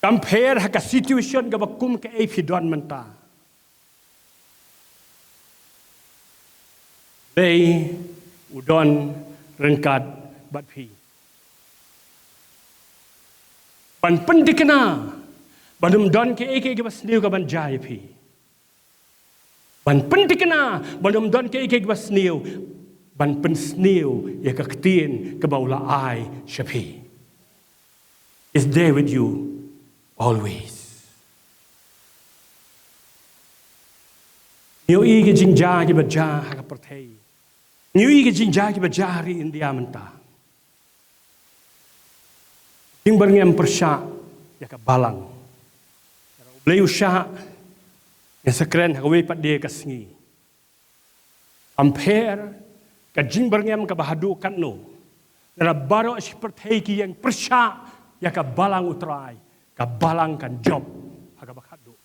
Compare ha ka situation kaba kum kaei phi don mynta. Blei u don ryngkat bad phi ban pynthikna ban ym don kaei kaei kaba sniew ka ban jia ïa phi. Ban pynthikna ban ym don kaei kaei kaba sniew, ban pynsniew ïa ka ktien kaba u la ai sha phi. Is there with you always. Ngi ïohi ki jingjia kiba jia ha ka pyrthei. Ngi ïohi ki jingjia kiba jia ha ri India mynta. Jingbyrngem pyrshah ïa ka balang. U Blei u shah, ngi sa kren ha kawei pat de ka sngi. Compare ka jingbyrngem kaba haduh katno. Lada baroh shi pyrthei ki ïeng pyrshah ïa ka balang U Trai, ka balang kan jop ha kaba khatduh.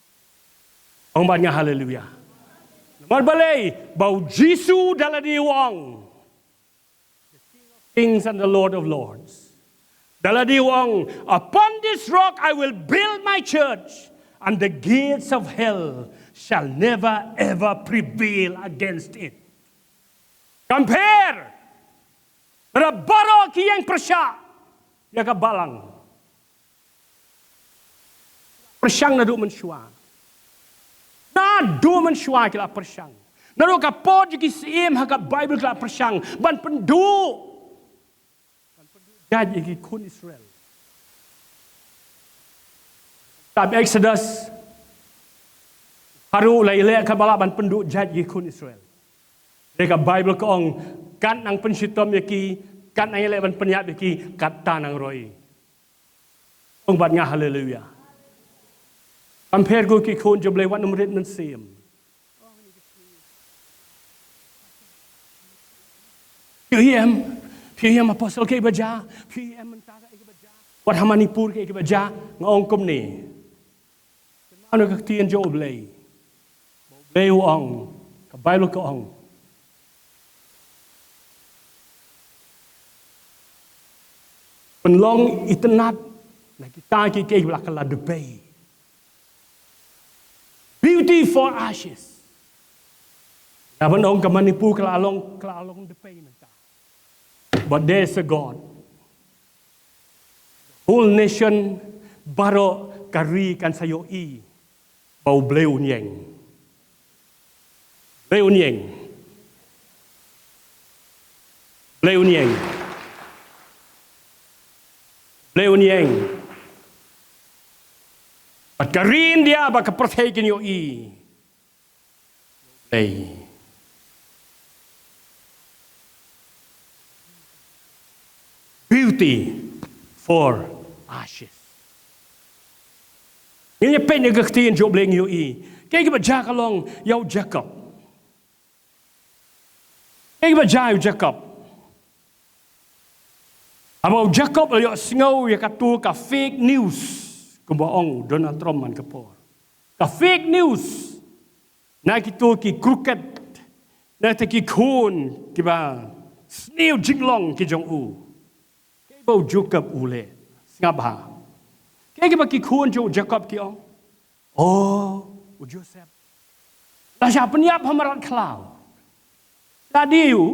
Ong bad nga haleluya. Namar balei? Ba U Jisu da lade u ong, Kings and the Lord of Lords. Da lade u ong, upon this rock I will build my church, and the gates of hell shall never ever prevail against it. Compare. Lada baroh ki ïeng pyrshah ïa ka balang. Pyrshang naduh mynshuwa. Naduh mynshuwa ki la pyrshang. Naduh ka por jong ki syiem ha ka Baibl ki la pyrshang ban pynduh, ban pynduh jait ïa ki khun Israel. Kitab Exodus, Pharaoh u la ïaleh katba lah ban pynduh jait ïa ki khun Israel. Te ka Baibl ka ong, kat nang pynshitom ïa ki, kat nang ïaleh ban pynïap ïa ki, katta nang roi. Ong bad nga haleluya. Compare ko ki khun jong U Blei, wat nym rit mynsiem. Phi ïohi em, phi ïohi em Apostle, kaei ba jia, phi ïohi em mynta kaei ba jia. Wat ha Manipur kaei ba jia, nga ong kumne. Kynmaw na ka ktien jong U Blei. U Blei u ong, ka Baibl ka ong, pynlong itynnad na kita kiei kiei ba la kylla dpei. Beauty for ashes. Naba ong ka Manipur ka la long, ka la long dpei mynta. But there's a God. Whole nation, baroh ka ri kan sa ïohi ba U Blei un ïeng. Blei un ïeng. Blei un ïeng. Blei un ïeng. Bad ka ri India bad ka pyrthei kin ïohi. Blei. Beauty for ashes. Ngin ïa peit na ka ktien jong U Blei ngin ïohi. Kaei kaba jia ka long ïa u Jakob. Kaei kaba jia ïa u Jakob. Haba u Jakob u la ïohsngew ïa kato ka fake news. Kumba ong u Donald Trump man ka por. Ka fake news. Na kito ki crooked. Na kita ki khun kiba sniew jinglong ki jong u. Kaei ba u Jakob u leh. Sngap bha. Kaei kaba ki khun jong u Jakob ki ong. Oh, u Joseph. La shah pynïap ha mrad khlaw. La die u.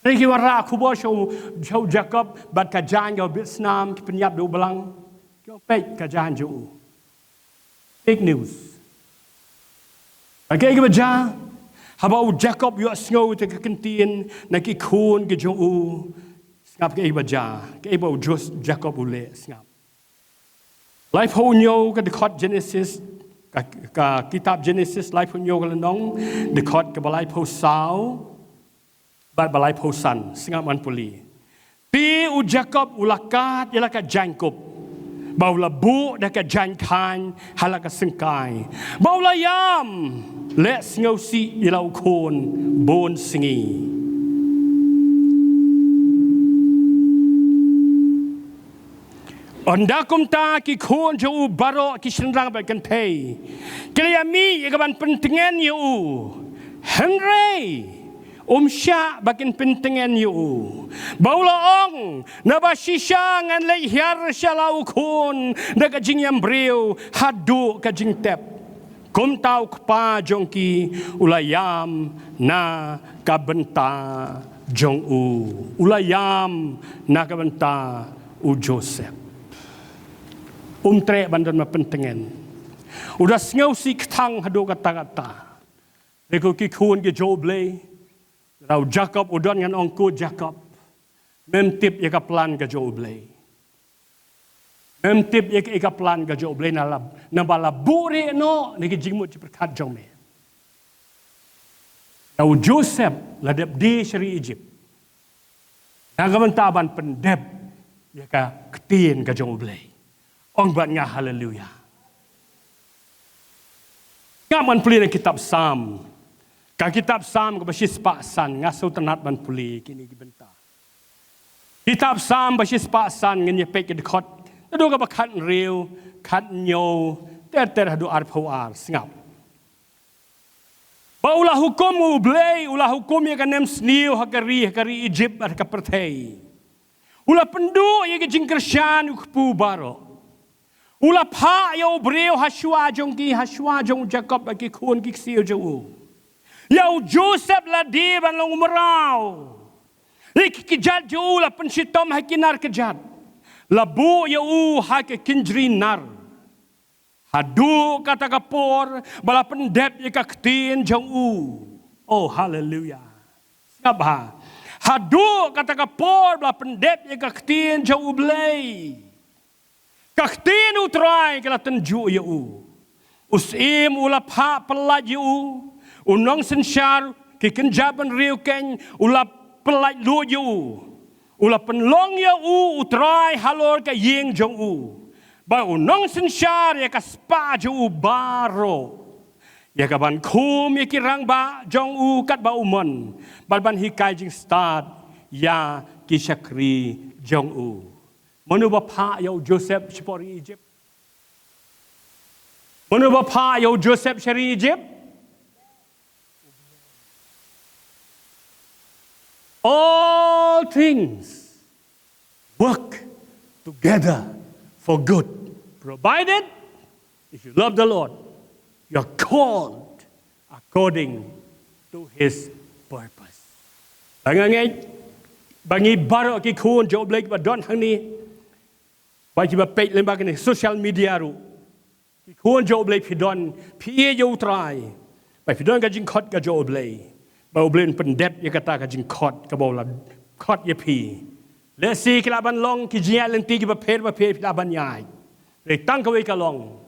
Hynrei ki wanrah khubor sha u, sha u Jakob bad ka jaiñ kaba bit snam ki pynïap da u blang. Ki ong peit ka jaiñ jong u. Fake news. Bad kaei kaba jia. Haba u Jakob u ïohsngew ïa ka ktien na ki khun ki jong u. Sngap kaei kaba jia. Kaei ba u Jos-, Jakob u leh sngap. Laiphew hynñiew ka dkhot Genesis, ka, ka kitab Genesis laiphew hynñiew ka lynnong, dkhot kaba laiphew saw bad ba laiphew san, sngap ngan pule. Te u Jakob u la kad ïa la ka jaiñkup, bad u la buh da ka jaiñkhain ha la ka syngkai, bad u la ïam leh sngewsih ïa la u khun bun sngi. Ynda kumta ki khun jong u baroh ki shynrang bad kynthei ki la ïa mih ïa ka ban pyntngen ïa u. Hynrei um shah ba kin pyntngen ïa u. Bad u la ong, naba shisha ngan leit hiar sha la u khun da ka jingïam briew haduh ka jingtep. Kumta u kpa jong ki u la ïam na ka bynta jong u. U la ïam na ka bynta u Joseph. Um treh ban don ba pyntngen. U da sngewsih kthang haduh katta katta. Hynrei ko ki khun ki jong U Blei. Lada u Jakob u don ngan ong ko Jakob. Mem tip ïa ka plan ka jong U Blei. Mem tip ïa ka, ïa ka plan ka jong U Blei na la, naba la buhrieh noh na ki jingmut jingpyrkhat jong me. Na u Joseph la dep die sha ri Egypt. Na ka bynta ban pyndep ïa ka ktien ka jong U Blei. Ong bad nga haleluya. Ngam ngan pule na kitab Salm. Ka kitab Salm kaba shispah san nga sngewtynnat ban pule kine ki bynta. Kitab Salm ba shispah san ngin ïa peit ki dkhot. Naduh kaba khathynriew, khathynñiew, ter ter haduh arphew ar sngap. Ba u la hukum U Blei, u la hukum ïa ka nemsniew ha ka ri, ha ka ri Egypt bad ha ka pyrthei. U la pynduh ïa ka jingkyrshan u kpu baroh. U la phah ïa u briew hashwa jong ki, hashwa jong u Jakob bad ki khun ki ksiew jong u. Ïa u Joseph la die ban long u mraw. Ïa ki kjat jong u la pynshitom ha ki nar kjat. La buh ïa u ha ka kynjri nar. Haduh kata ka por ba la pyndep ïa ka ktien jong u. Oh, haleluya. Sngap bha. Haduh kata ka por ba la pyndep ïa ka ktien jong U Blei. Ka ktien U Trai ka la tynjuh ïa u. U Syiem u la phah pyllait ïa u. U nongsynshar ki kynja bynriew keiñ u la pyllait lut ïa u. U la pynlong ïa u U Trai halor ka ïing jong u. Bad u nongsynshar ïa ka spah jong u baroh. Ïa ka ban khum ïa ki rangbah jong u katba u mon. Bad ban hikai jingstad ïa ki shakri jong u. Mano ba phah ïa u Joseph shapoh ri Egypt? Mano ba phah ïa u Joseph sha ri Egypt? All things work together for good, provided if you love the Lord, you are called according to his purpose. Ba nga ngeit ba ngi baroh ki khun jong U Blei kiba don hangne, ba kiba peit lyngba kane social media ruh. Ki khun jong U Blei phi don, phi ïeit ïa U Trai. Ba phi don ka jingkhot ka jong U Blei. Ba U Blei un pyndep ïa kata ka jingkhot kaba u la khot ïa phi. Lehse ki lah ban long ki jingïaid lynti kiba pher bapher phi lah ban ïaid. Hynrei tang kawei ka long,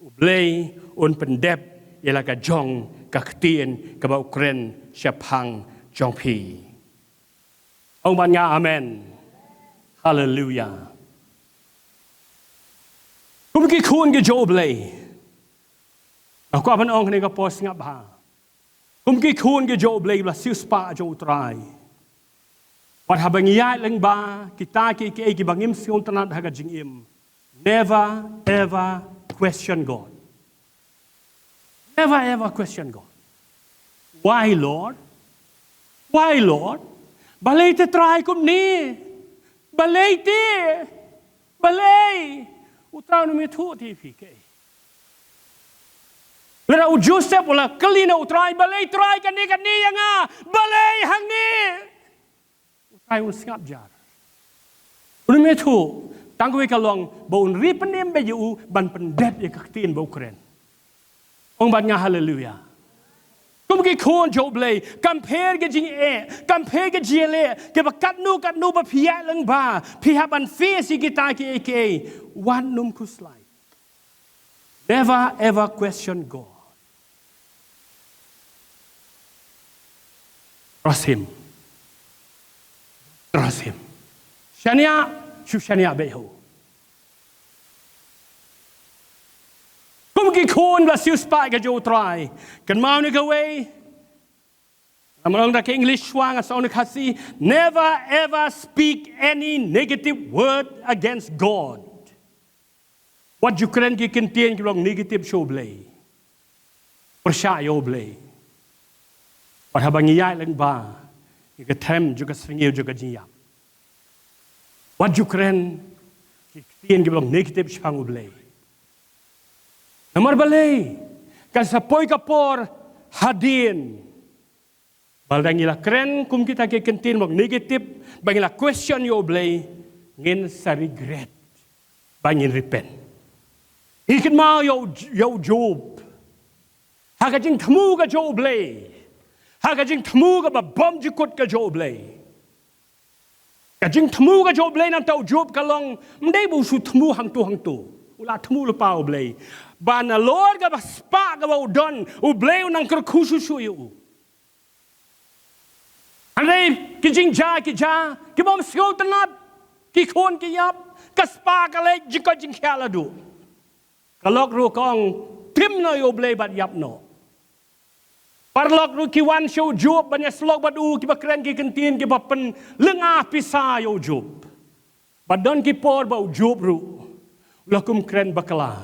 U Blei un pyndep ïa la ka jong ka ktien kaba u kren shaphang jong phi. Ong bad nga amen. Haleluya. Kum ki khun ki jong U Blei, nga kwah ban ong ha kane ka por sngap bha. Kum ki khun ki jong U Blei ba la siewspah jong U Trai, wat haba ngi ïaid lyngba kita kiei kiei kiba ngim sngewtynnat ha ka jingim, never ever question God. Never ever question God. Why, Lord? Why, Lord? Balei te Trai kumne? Balei te? Balei? U Trai un ym ïathuh te ïa phi kaei. Lada u Joseph u la kylli na U Trai, balei Trai kane kane ïa nga? Balei hangne? U Trai un sngap jar. Un ym ïathuh, tang kawei ka long ba un ri pynim beit ïa u ban pyndep ïa ka ktien ba u kren. Ong bad nga haleluya. Kum ki khun jong U Blei, kam pher ka jingeh, kam pher ka jingeh, kiba katno katno ba phi ïaid lyngba, phi hap ban face ïa kita kiei kiei, wat nym khuslai. Never ever question God. Trust Him. Trust Him. Shaniah, shu shaniah beit ha u. Kum ki khun ba siewspah ka jong U Trai. Kynmaw ïa kawei, namar ong da ka English shuwa, ngan sa ong da ka Khasi, never ever speak any negative word against God. Wat ju kren ki ktien kiba long negative sha U Blei, pyrshah ïa U Blei. Wat haba ngi ïaid lyngba ïa ka them jong ka sngi jong ka jingïap, wat ju kren ki ktien kiba long negative shaphang U Blei. Namar balei? Kan sa poi ka por hadien ba lada ngi la kren kum kita ki ktien ba long negative, ba ngi la question ïa U Blei, ngin sa regret, ba ngin repent. Ngi kynmaw ïa u, ïa u Job. Ha ka jingthmu ka jong U Blei, ha ka jingthmu kaba bymjukut ka jong U Blei. Ka jingthmu ka jong U Blei na bynta u Job ka long, ym dei ba u shu thmu hangto hangto. U la thmu lypa U Blei ba nalor kaba spah kaba u don, U Blei u nang kyrkhu shuh shuh ïa u. Hynrei ki jingjia ki jia, ki bym sngewtynnat, ki khun ki ïap, ka spah ka leit, jingkoit jingkhiah la duh. Ka lok ruh ka ong, tim noh ïa U Blei bad ïap noh. Paralok ruh ki wan sha u Job ban ïasyllok bad u, kiba kren ki ktien kiba pynlyngngoh pisa ïa u Job. Bad don ki por ba u Job ruh u la kum kren bakla.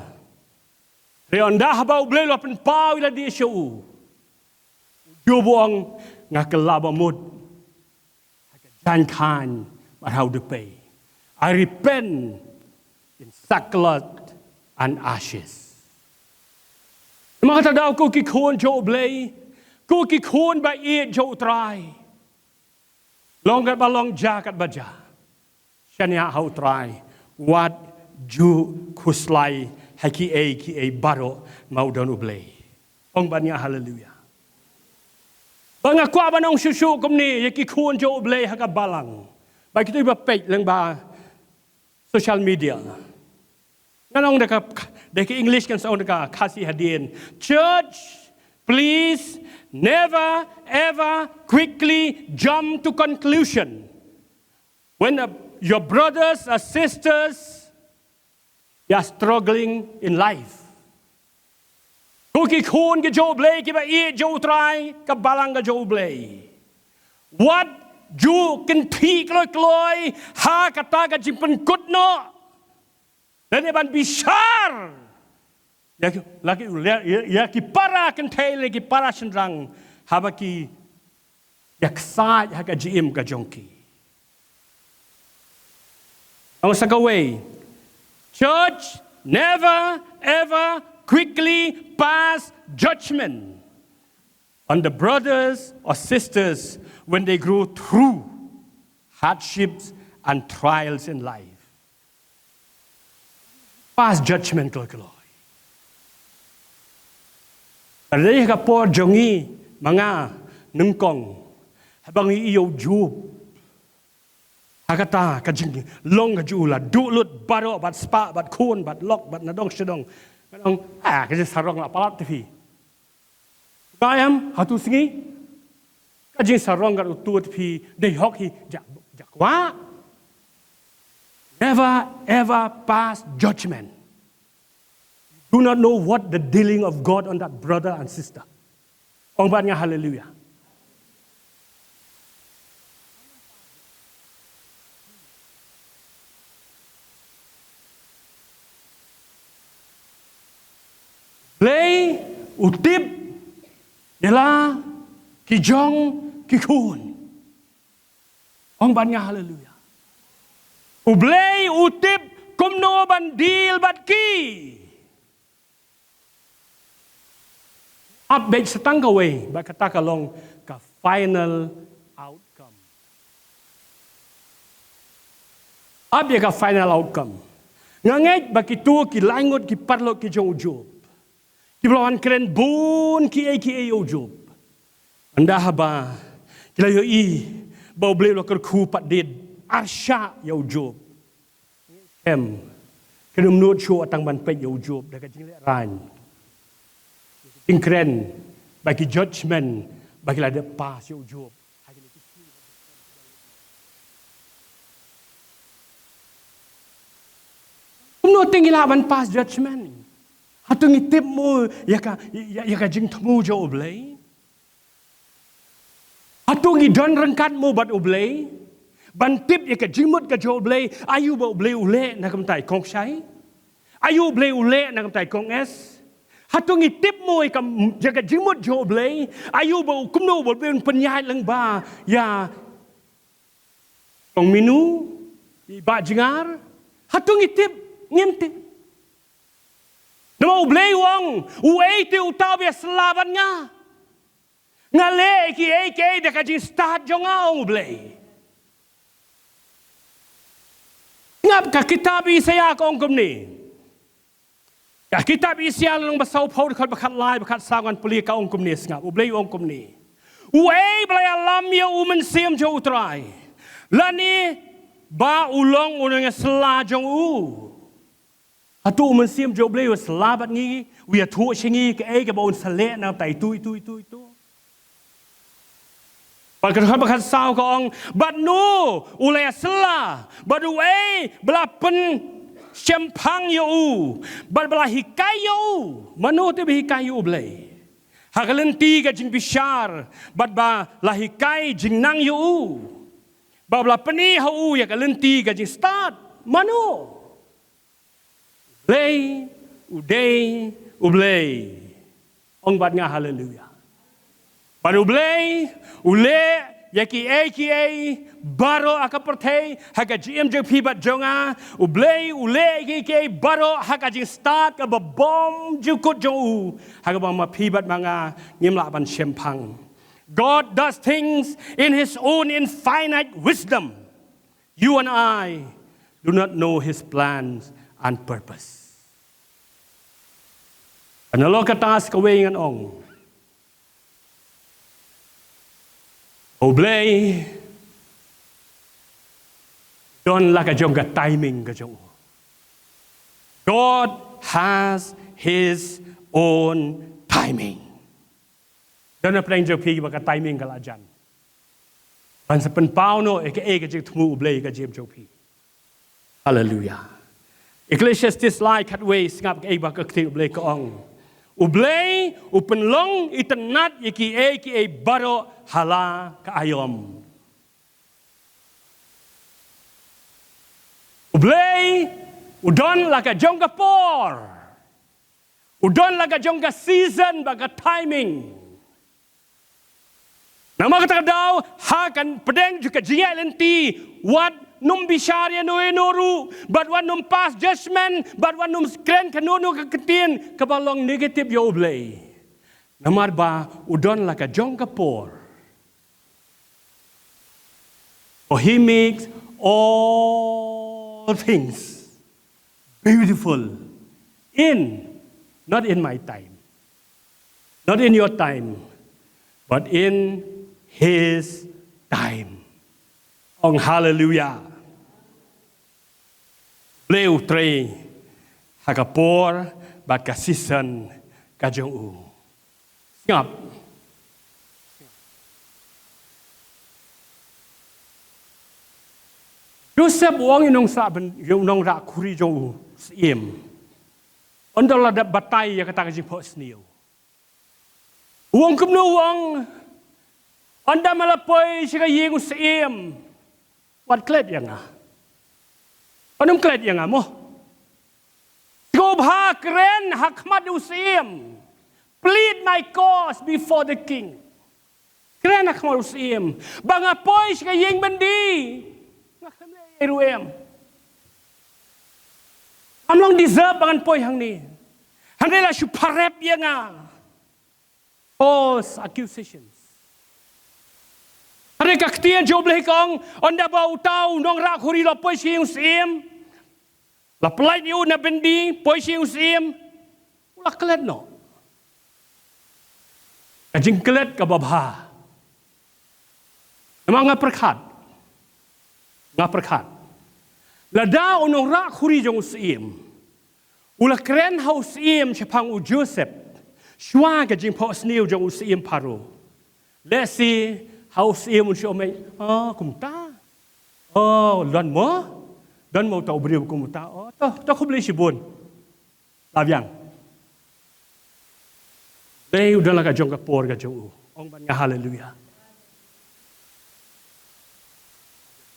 Hynrei ynda haba U Blei u la pynpaw ïa lade sha u, u Job u ong, nga kylla ba mut ha ka jaiñkhain bad ha u dpei. I repent in sackcloth and ashes. Namar kata daw ko ki khun jong U Blei, ko ki khun ba ïeit jong U Trai, long katba long, jia katba jia, shaniah ha U Trai, wat ju khuslai ha kiei kiei baroh, ma u don U Blei. Ong bad nga haleluya. Ba nga kwah ban ong shuh shuh kumne ïa ki khun jong U Blei ha ka balang, ba kito kiba peit lyngba social media. Ngan ong da ka, da ka English, ngan sa ong da ka Khasi hadien. Church, please never ever quickly jump to conclusion when, uh, your brothers or sisters, they are struggling in life. Ko ki khun ki jong U Blei, kiba ïeit jong U Trai, ka balang ka jong U Blei, wat ju kynthih kloi kloi ha kata ka jingpynkut noh lane ban bishar ïa ki, la ki, ïa, ïa ki para kynthei, ïa ki para shynrang, haba ki ïa ksaid ha ka jingim ka jong ki. Ong sa kawei, church, never ever quickly pass judgment on the brothers or sisters when they go through hardships and trials in life. Pass judgment kloi kloi. Ka dei ka por jong ngi, ma nga nyngkong, haba ngi ïoh jop, Ha kata ka jinglong ka jong u la duh lut baroh, bad spah, bad khun, bad lok, bad nadong shadong. Ngan ong, ah, ka jingsarong la palat te phi. Ba em, ha tu sngi. Ka jingsarong ka utu te phi, dei hok hi, ja, ja kwah. Never ever pass judgment. Do not know what the dealing of God on that brother and sister. Ong bad nga haleluya. Blei u tip ïa la ki jong ki khun. Ong bad nga haleluya. U Blei u tip kumno ban deal bad ki. Ap beit sa tang kawei, bad kata ka long ka final outcome. Ap ïa ka final outcome. Nga ngeit ba kito ki lai ngut ki paralok ki jong u Job, ki ba la wan kren bun kiei kiei ïa u Job. Ynda haba ki la ïohi ba u Blei u la kyrkhu pat dei arshah ïa u Job. Em, kin ym nud shuh tang ban peit ïa u Job da ka jinglehrain. Ki kren ba ki judgment ba ki la dep pass ïa u Job. Kumno te ngi lah ban pass judgment? Hato ngi tip mo ïa ka, ïa, ïa ka jingthmu jong u Blei? Hato ngi don ryngkat mo bad u Blei ban tip ïa ka jingmut ka jong u Blei? Aïu ba u Blei u leh na ka bynta i Kong Shai? Aïu u Blei u leh na ka bynta i Kong S? Hato ngi tip mo ïa ka, ïa ka jingmut jong u Blei? Aïu ba u, kumno ba u Blei un pynïaid lyngba ïa Kong Minu, i Bah Jngar? Hato ngi tip? Ngim tip. Namar u Blei u ong, uei te uta uba ïasylla bad nga? Nga leh kiei kiei da ka jingstad jong nga, ong u Blei. Sngap, ka kitab Isaïah ka ong kumne. Ka kitab Isaïah lynnong ba sawphew, dkhot ba khatlai, ba khatsaw ngan pule, ka ong kumne, sngap. U Blei u ong kumne. Uei ba la ïalam ïa u mynsiem jong u Trai, lane ba u long u nongïasylla jong u? Hato u mynsiem jong u Blei u ïasylla bad ngi, u ïathuh sha ngi kaei kaba un sa leh na ka bynta itu, itu, itu, itu? Bad ka dkhot ba khatsaw ka ong, bad no u la ïasylla, bad uei ba la pynshemphang ïa u, bad ba la hikai ïa u? Mano te ba hikai ïa u Blei ha ka lynti ka jingbishar, bad ba la hikai jingnang ïa u, bad ba la pyni ha u ïa ka lynti ka jingstad? Mano? Blei, u dei u Blei. Ong bad nga haleluya. Bad u Blei u leh ïa kiei kiei baroh ha ka pyrthei ha ka jingim jong phi bad jong nga. U Blei u leh ïa kiei kiei baroh ha ka jingstad kaba bymjukut jong u, ha kaba ma phi bad ma nga ngim lah ban shemphang. God does things in his own infinite wisdom. You and I do not know his plans and purpose. Nalor kata sa kawei ngan ong, u Blei u don la ka jong ka timing ka jong u. God has his own timing. Don na pdeng jong phi ba ka timing ka la jan ban sa pynpaw noh ïa kaei ka jingthmu u Blei ha ka jingim jong phi. Haleluya. Ecclesiastes lai khatwei, sngap kaei ba ka ktien u Blei ka ong. U Blei u pynlong itynnad ïa kiei kiei baroh ha la ka aïom. U Blei u don la ka jong ka por. U don la ka jong ka season bad ka timing. Namar kata ka daw, ha ka pdeng jong ka jingïaid lynti, wat nym bishar ïa no ïa no ruh, bad wat nym pass judgment, bad wat nym kren kano kano ka ktien kaba long negative ïa u Blei. Namar ba u don la ka jong ka por. For he makes all things beautiful in, not in my time, not in your time, but in his time. Ong haleluya. Blei u trei ha ka por bad ka season ka jong u. Sngap. Joseph u ong ïa u nongsa ban, ïa u nongrah khuri jong u syiem. Ynda la dep batai ïa kata ka jingphohsniew. U ong kumno u ong, ynda me la poi sha ka ïing u syiem, wat klet ïa nga. Wat nym klet ïa nga mo. Sngewbha kren ha khmat u syiem. Plead my cause before the king. Kren ha khmat u syiem. Ba nga poi sha ka ïing byndi. Nga khlem leh ei ruh em. Ngam long deserve ba ngan poi hangne. Hangne la shu pharep ïa nga. False accusations. Hynrei ka ktien jong U Blei ka ong, ynda ba uta u nongrah khuri la poi sha ïing u syiem, la pyllait ïa u na byndi, poi sha ïing u syiem, u la klet noh. Ka jingklet kaba bha. Namar nga pyrkhat. Nga pyrkhat. Lada u nongrah khuri jong u syiem u la kren ha u syiem shaphang u Joseph shuwa ka jingphohsniew jong u syiem Pharaoh, lehse ha u syiem un shu ong, "Oh, kumta. Oh, don mo. Don mo uta u briew kumta. Oh, to, to khublei shibun." La biang. Dei u don la ka jong ka por ka jong u. Ong bad nga haleluya.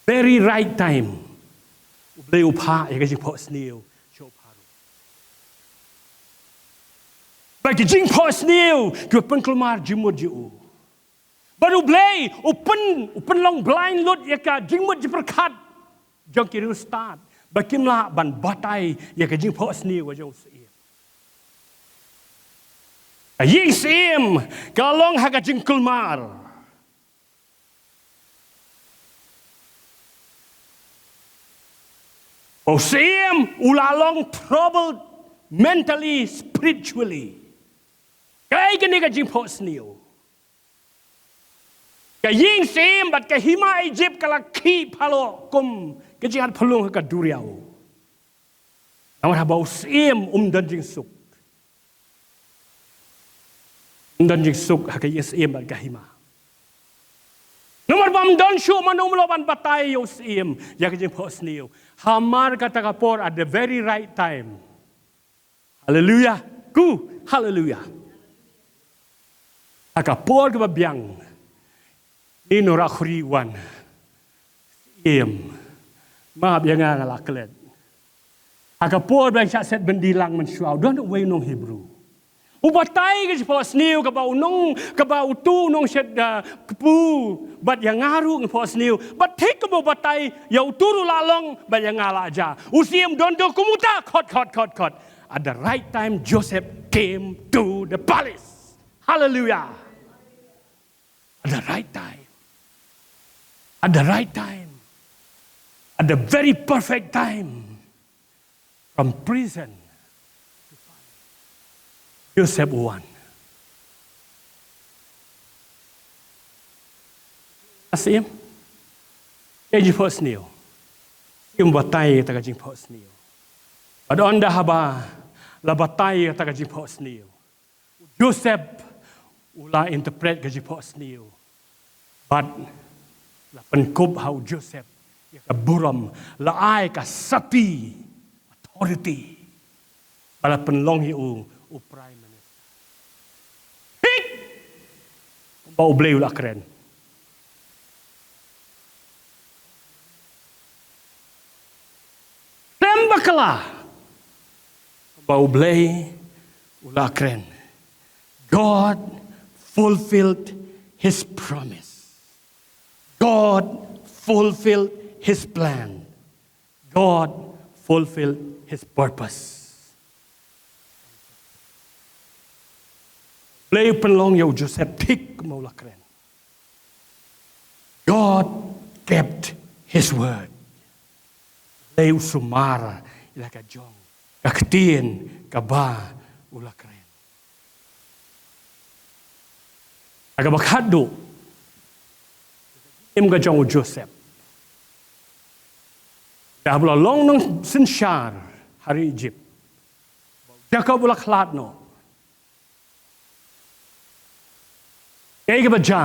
Very right time. U Blei u phah ïa ka jingphohsniew sha u Pharaoh. Ba ki jingphohsniew ki pynkulmar jingmut jong u. Bad U Blei u pyn, u pynlong blind lut ïa ka jingmut jingpyrkhat jong ki riewstad ba kim lah ban batai ïa ka jingphohsniew ka jong u syiem. Ka ïing syiem ka long ha ka jingkulmar. U syiem u la long troubled mentally, spiritually. Kaei kane ka jingphohsniew? Ka ïing syiem bad ka hima Egypt ka la khih phaloh kum ka jingïaid phyllung ha ka duriaw. Namar haba u syiem um don jingsuk. Um don jingsuk ha ka ïing syiem bad ka hima. Namar ba um don shuh mano um lah ban batai ïa u syiem ïa ka jingphohsniew. Hamar kata ka por at the very right time. Haleluya. Ku, haleluya. Ha ka por kaba biang, une u nongrah khuri u wan. Im. Map ïa nga, nga la klet. Ha ka por ba nga shah set byndi lang mynshuwa, u don uwei u nong Hebru. U batai ka jingphohsniew kaba u nong, kaba utu u nongshad, ah, kpu bad ïa nga ruh nga phohsniew. Bad thik kumba u batai ïa utu ruh la long bad ïa nga la jia. U syiem don dor kum uta, khot, khot, khot, khot. At the right time, Joseph came to the palace. Hallelujah. At the right time. At the right time. At the very perfect time. From prison to palace. Joseph u wan. Asim. Ka jingphohsniew. Im batai kata ka jingphohsniew. Bad ynda haba la batai kata ka jingphohsniew, Joseph u la interpret ka jingphohsniew. Bad la pynkup ha u Joseph ïa ka burom, la ai ka sati, authority. Bad la pynlong ïa u, u prime minister. Hik! Kumba U Blei u la kren. Khlem bakla. Ba U Blei u la kren. God fulfilled his promise. God fulfilled his plan. God fulfilled his purpose. Blei u pynlong ïa u Joseph thik ma u la kren. God kept his word. Blei u sumar ïa la ka jong ka ktien kaba u la kren. Ha kaba khatduh, im ka jong u Joseph. Te haba u la long nongsynshar ha ri Ijipt, Jakob u la khlad noh. Kaei kaba jia?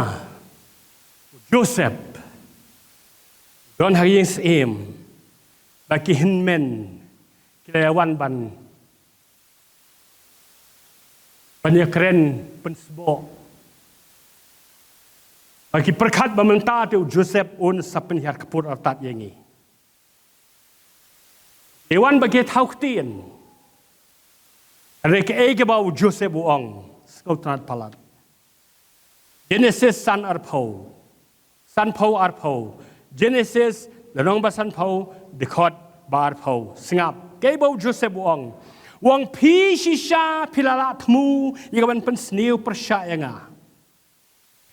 U Joseph u don ha ka ïing syiem, bad ki hynmen ki la ïawan ban, ban ïakren pynsboh. Bad ki pyrkhat ba mynta te u Joseph un sa pynhiar kput artat ïa ngi. Te wan ba ki thaw ktien. Hynrei kaei kaba u Joseph u ong, sngewtynnat palat. Genesis san arphew, sanphew arphew. Genesis lynnong ba sanphew, dkhot ba arphew. Sngap kaei ba u Joseph u ong. U ong, phi shisha phi la lah thmu ïa ka ban pynsniew pyrshah ïa nga.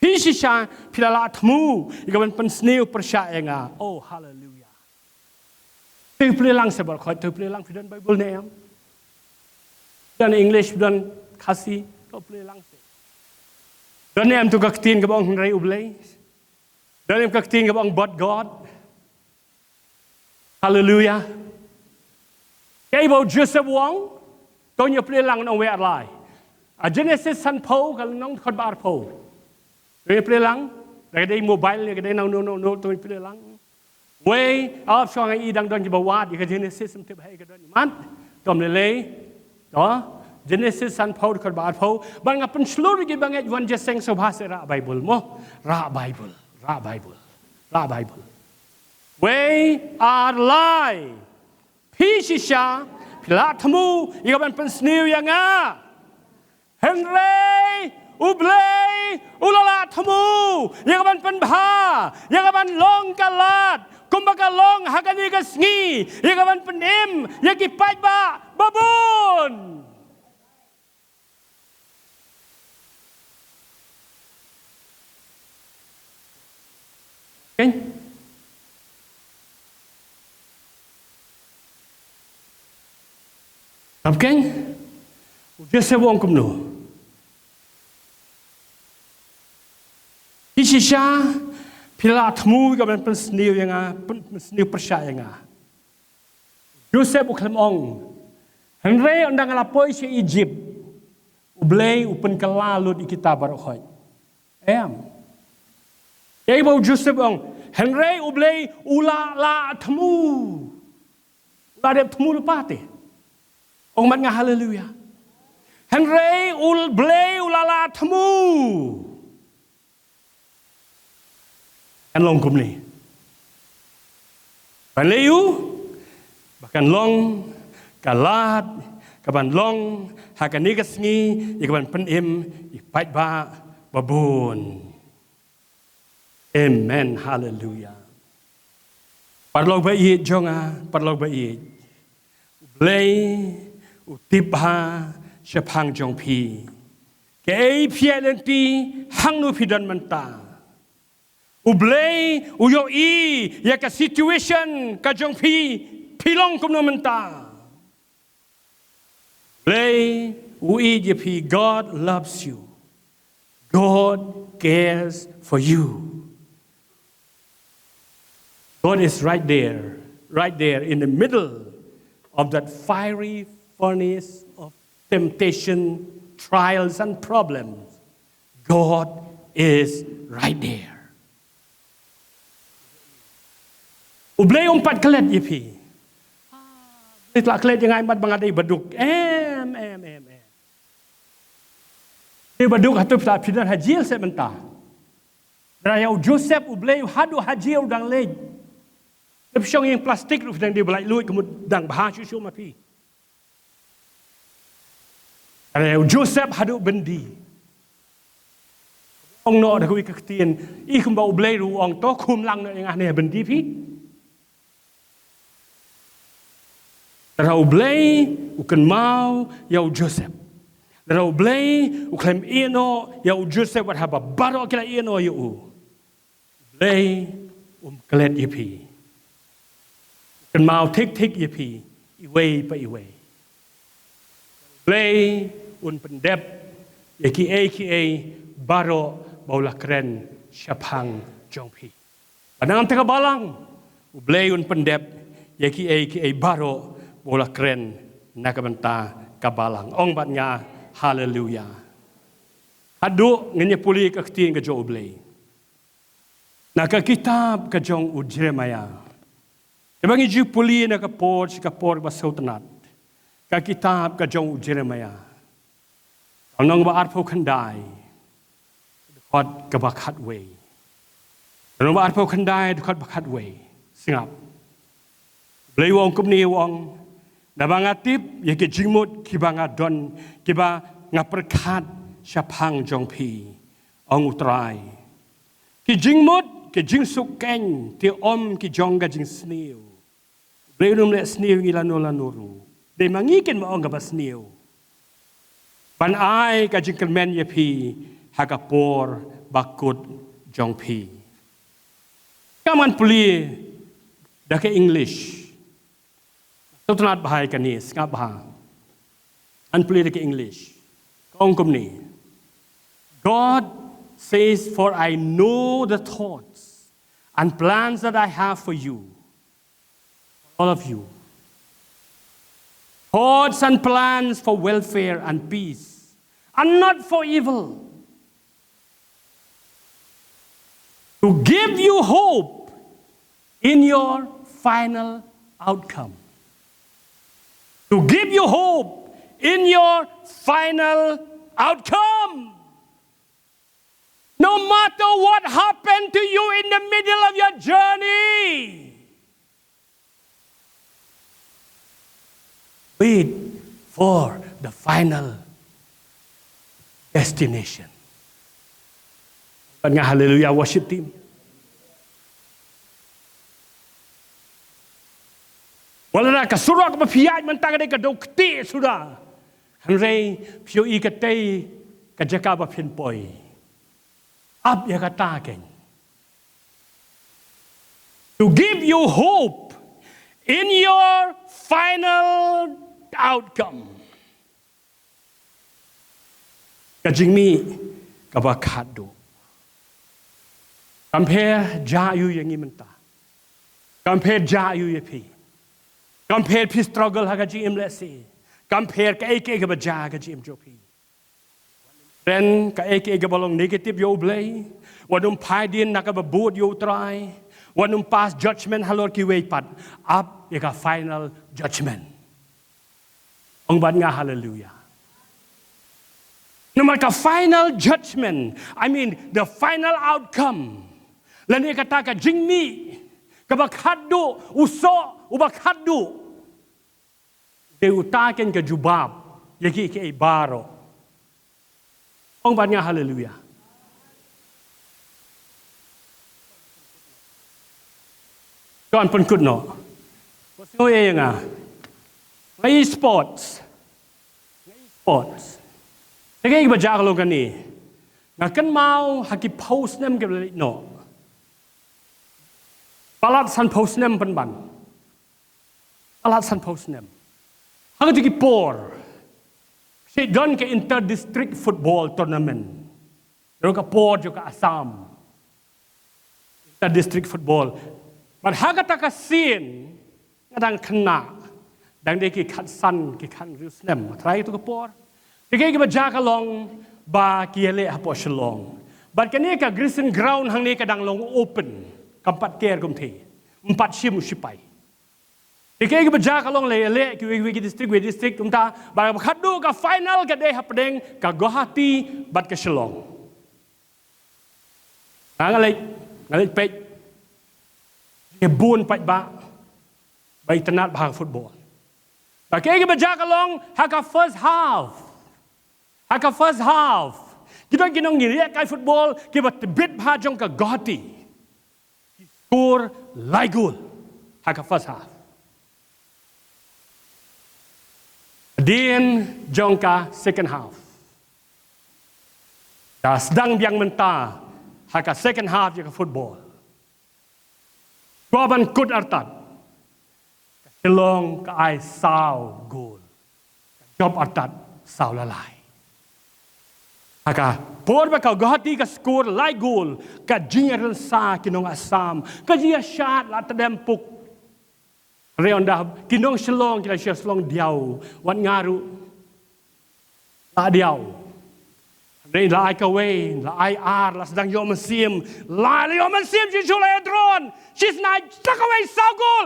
Phi shisha phi la lah thmu ïa ka ban pynsniew pyrshah ïa nga. Oh, haleluya. To pule lang se baroh khoit, to pule lang, phi don Bible ne em? Don English, don Khasi, to pule lang se. Don ne em to ka ktien kaba ong hynrei U Blei? Don ne em ka ktien kaba ong but God? Haleluya. Kaei ba u Joseph u ong, to ngin pule lang, nang wei ar lai. A Genesis sanphew ka lynnong dkhot ba arphew. To ngin pule lang, da ka dei mobile ne ka dei nang no no no, to ngin pule lang. Wei, ap shong ai i dang don kiba wad ïa ka Genesis, ym tip ha ei ka don i mat. To ym lei lei. To Genesis sanphew dkhot ba arphew. Ban nga pynshlur ïa kiba ngeit wan jingïaseng sngewbha se rah Bible mo. Rah Bible, rah Bible, rah Bible. Wei ar lai. Phi shisha phi la thmu ïa ka ban pynsniew ïa nga. Hynrei U Blei u la lah thmu ïa ka ban pynbha, ïa ka ban long ka lad kumba ka long ha kane ka sngi, ïa ka ban pynim ïa ki paidbah babun. Keng. Tap keng. U Joseph u ong kumno? Phi shisha phi la thmu ïa ka ban pynsniew ïa nga, pyn-, pynsniew pyrshah ïa nga. Joseph u khlem ong, hynrei ynda nga la poi sha Egypt, U Blei u pynkylla lut ïa kita baroh khoit. Em. Kaei ba u Joseph u ong, hynrei U Blei u la lah thmu. U la dep thmu lypa te? Ong mat nga haleluya. Hynrei U Blei u la lah thmu. Kan long kumne. Ban leh ïa u ba kan long ka lad ka ban long ha kane ka sngi ïa ka ban pynim ïa ki paidbah babun. Amen. Haleluya. Paralok ba ïeit jong nga, paralok ba ïeit. U Blei u tip bha shaphang jong phi. Kaei phi ïaid lynti, hangno phi don mynta. U Blei u ïohi ïa ka situation ka jong phi, phi long kumno mynta. Blei u ïeit ïa phi, God loves you. God cares for you. God is right there, right there in the middle of that fiery furnace of temptation, trials and problems. God is right there. U Blei um pat klet ïa phi. Blei tla klet ïa nga i mat ba nga dei baduk. Em, em, em, em. Dei baduk hato phi la phi don ha jil se mynta. Dra ïa u Joseph U Blei haduh ha jil u dang leit. Dep shong ïing plastik ruh phi dang dei ba lait luid ka mut dang bha shuh shuh ma phi. Are u Joseph haduh byndi. Ong noh da kawei ka ktien, i kumba U Blei ruh ong to khum lang noh ïa nga hangne ha byndi phi. Tara U Blei u kynmaw ïa u Joseph. Tara U Blei u khlem ïeh noh ïa u Joseph wat haba baroh ki la ïeh noh ïa u. Blei um klet ïa phi. Kynmaw thik thik ïa phi iwei pa iwei. Blei un pyndep ïa kiei kiei baroh ba u la kren shaphang jong phi. Ba na ka bynta ka balang U Blei un pyndep ïa kiei kiei baroh ba u la kren na ka bynta ka balang. Ong bad nga, haleluya. Haduh ngin ïa pule ka ktien ka jong U Blei na ka kitab ka jong u Jeremiah. Te ba ngi ju pule na ka por sha ka por ba sngewtynnat, ka kitab ka jong u Jeremiah, ka lynnong ba arphew khyndai, dkhot kaba khatwei. Ka lynnong ba arphew khyndai, dkhot ba khatwei. Sngap. Blei u ong kumne, u ong, naba nga tip ïa ki jingmut kiba nga don, kiba nga pyrkhat shaphang jong phi, ong U Trai. Ki jingmut ki jingsuk keiñ, te ym ki jong ka jingsniew. Blei um leh sniew ïa ngi lano lano ruh. Dei ma ngi keiñ ba ong kaba sniew. Ban ai ka jingkyrmen ïa phi ha ka por ba kut jong phi. Kam, ngan pule da ka English. Sngewtynnat bha ïa kane, sngap bha. Ngan pule da ka English. Ka ong kumne. God says, "For I know the thoughts and plans that I have for you, all of you. Thoughts and plans for welfare and peace, and not for evil, to give you hope in your final outcome." To give you hope in your final outcome. No matter what happened to you in the middle of your journey, wait for the final destination. Bad nga haleluya, worship team. Wat lada ka surok ba phi ïaid mynta ka dei ka dewkti suda, hynrei phi ïohi katei ka jaka ba phin poi. Ap ïa kata keiñ. To give you hope in your final outcome. Ka jingmih kaba khatduh. Kam pher jia aiu ïa ngi mynta. Kam pher jia aiu ïa phi. Kam pher phi struggle ha ka jingim lehse. Kam pher kaei kaei kaba jia ha ka jingim jong phi. Kren kaei kaei kaba long negative ïa U Blei. Wat nym phai dien na kaba bud ïa U Trai. Wat nym pass judgment halor kiwei pat. Ap ïa ka final judgment. Ong bad nga haleluya. Namar ka final judgment, I mean the final outcome, lane kata ka jingmih kaba khatduh, u soh uba khatduh, dei uta keiñ ka jubab ïa kiei kiei baroh. Ong bad nga haleluya. Kan pynkut noh. Wat sngew ïa nga. Nga ïa sports. Nga ïa sports. Te kaei kaba jia ka long kane. Nga kynmaw ha ki phew snem kiba la leit noh. Palat san phew snem pynban. Palat san phew snem. Ha kito ki por, shu don ka inter district football tournament. Ïa ka por jong ka Assam. Inter district football. Bad ha kata ka sien, nga dang khynnah, dang dei ki khatsan, ki khathynriew snem. Trai tu ka por. Te kaei kaba jia ka long ba ki ïaleh hapoh Shillong. Bad kane ka Grayson Ground hangne ka dang long open. Kam pat ker kumtei. Ym pat shim u sipai. Te kaei kaba jia ka long, la ïaleh kiwei kiwei ki district, wei district, kumta, bad kaba khatduh ka final ka dei hapdeng ka Guwahati bad ka Shillong. Nga nga leit, nga leit peit. Ki bun paidbah ba itynnad bha ha ka football. Bad kaei kaba jia ka long, ha ka first half. Ha ka first half, ki don ki nongïalehkai football kiba tbit bha jong ka Guwahati. Ki score lai goal ha ka first half. Hadien jong ka second half, da sdang biang mynta ha ka second half ïa ka football. Shuwa ban kut artat, ka Shillong ka ai saw goal. Ka jop artat saw la lai. Ha ka por ba ka Guwahati ka score lai goal, ka jingïarynsan ki nong Assam, ka jingïashad la tdem puk. Re onda ki nong Shillong ki la sha Shillong diaw, wat nga ruh la diaw. Re la ai kawei, la ai ar, la sdang ïoh mynsiem, la ïoh mynsiem shi shu la ïa drone, shi snai sa kawei saw gol,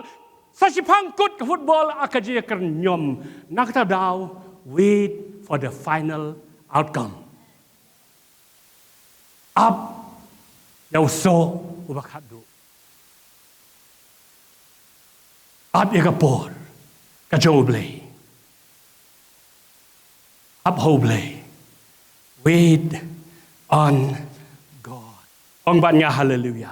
sa shiphang kut ka football ha ka jingkren ñiom. Na kata daw, wait for the final outcome. Ap ïa u soh uba khatduh. Ap ïa ka por ka jong U Blei. Ap ha U Blei. Wait on God. Ong bad nga haleluya.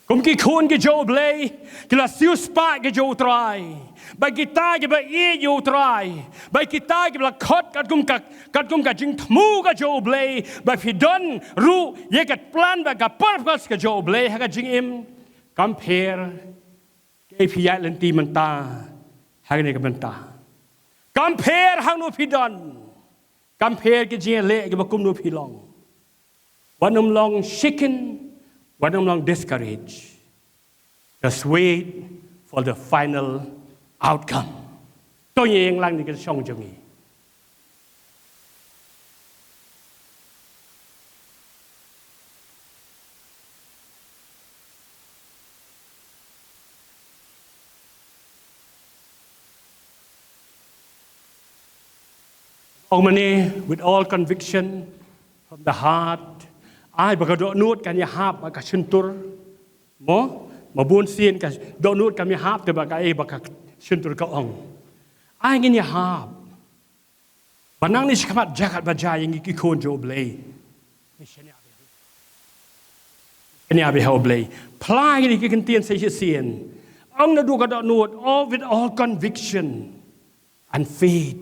Kum ki khun ki jong U Blei, ki la siewspah ki jong U Trai. Bad kita kiba ïeit ïa U Trai, bad kita kiba la khot katkum ka, katkum ka jingthmu ka jong U Blei, ba phi don ruh ïa ka plan bad ka purpose ka jong U Blei ha ka jingim. Kam pher kaei phi ïaid lynti mynta ha kane ka bynta. Kam pher hangno phi don. Kam pher ki jingïaleh kiba kumno phi long. Wat nym long shaken, wat nym long discouraged. Just wait for the final outcome. To ïeng lang na ka shong jong ngi. Ong mynne, with all conviction from the heart. Ai ba ka dohnud kan ïahap bad ka shyntur. Mo, ma bun sien ka dohnud kam ïahap te bad kaei ba ka shyntur ka ong. Ai ngin ïahap. Ba nang ne shakhmat jaka ba jia ïa ngi ki khun jong U Blei. Ngi shaniah bha ha U Blei. Phla ïa ngi ki ktien sa shisien. Ong naduh ka dohnud, oh, with all conviction and faith.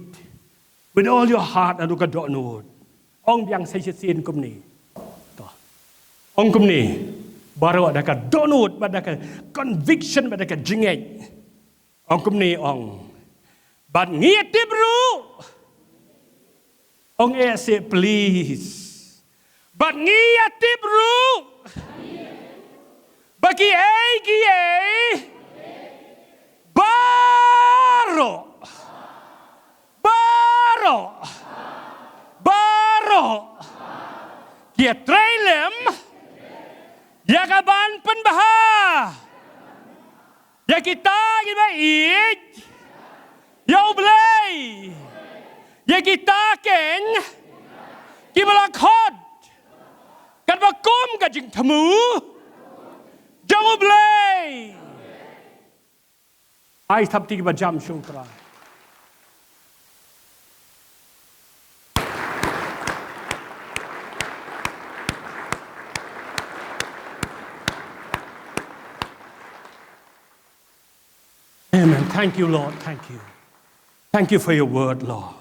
With all your heart, naduh ka dohnud. Ong biang sa shisien kumne. To. Ong kumne. Baroh da ka dohnud, bad da ka conviction, bad da ka jingngeit. Ong kumne ong. Bad ngi ïatip ruh. Ong eh seh please. Bad ngi ïatip ruh. Ba kiei kiei. Baroh. Baroh. Baroh. Ki ïatrei lem. Ïa ka ban pynbha. Ïa kita kiba ïeit ïa U Blei. Ïa kita keiñ kiba la khot katba kum ka jingthmu jong U Blei. Ai thap ti kiba jam sha U Trai. Amen. Thank you, Lord. Thank you. Thank you for your word, Lord.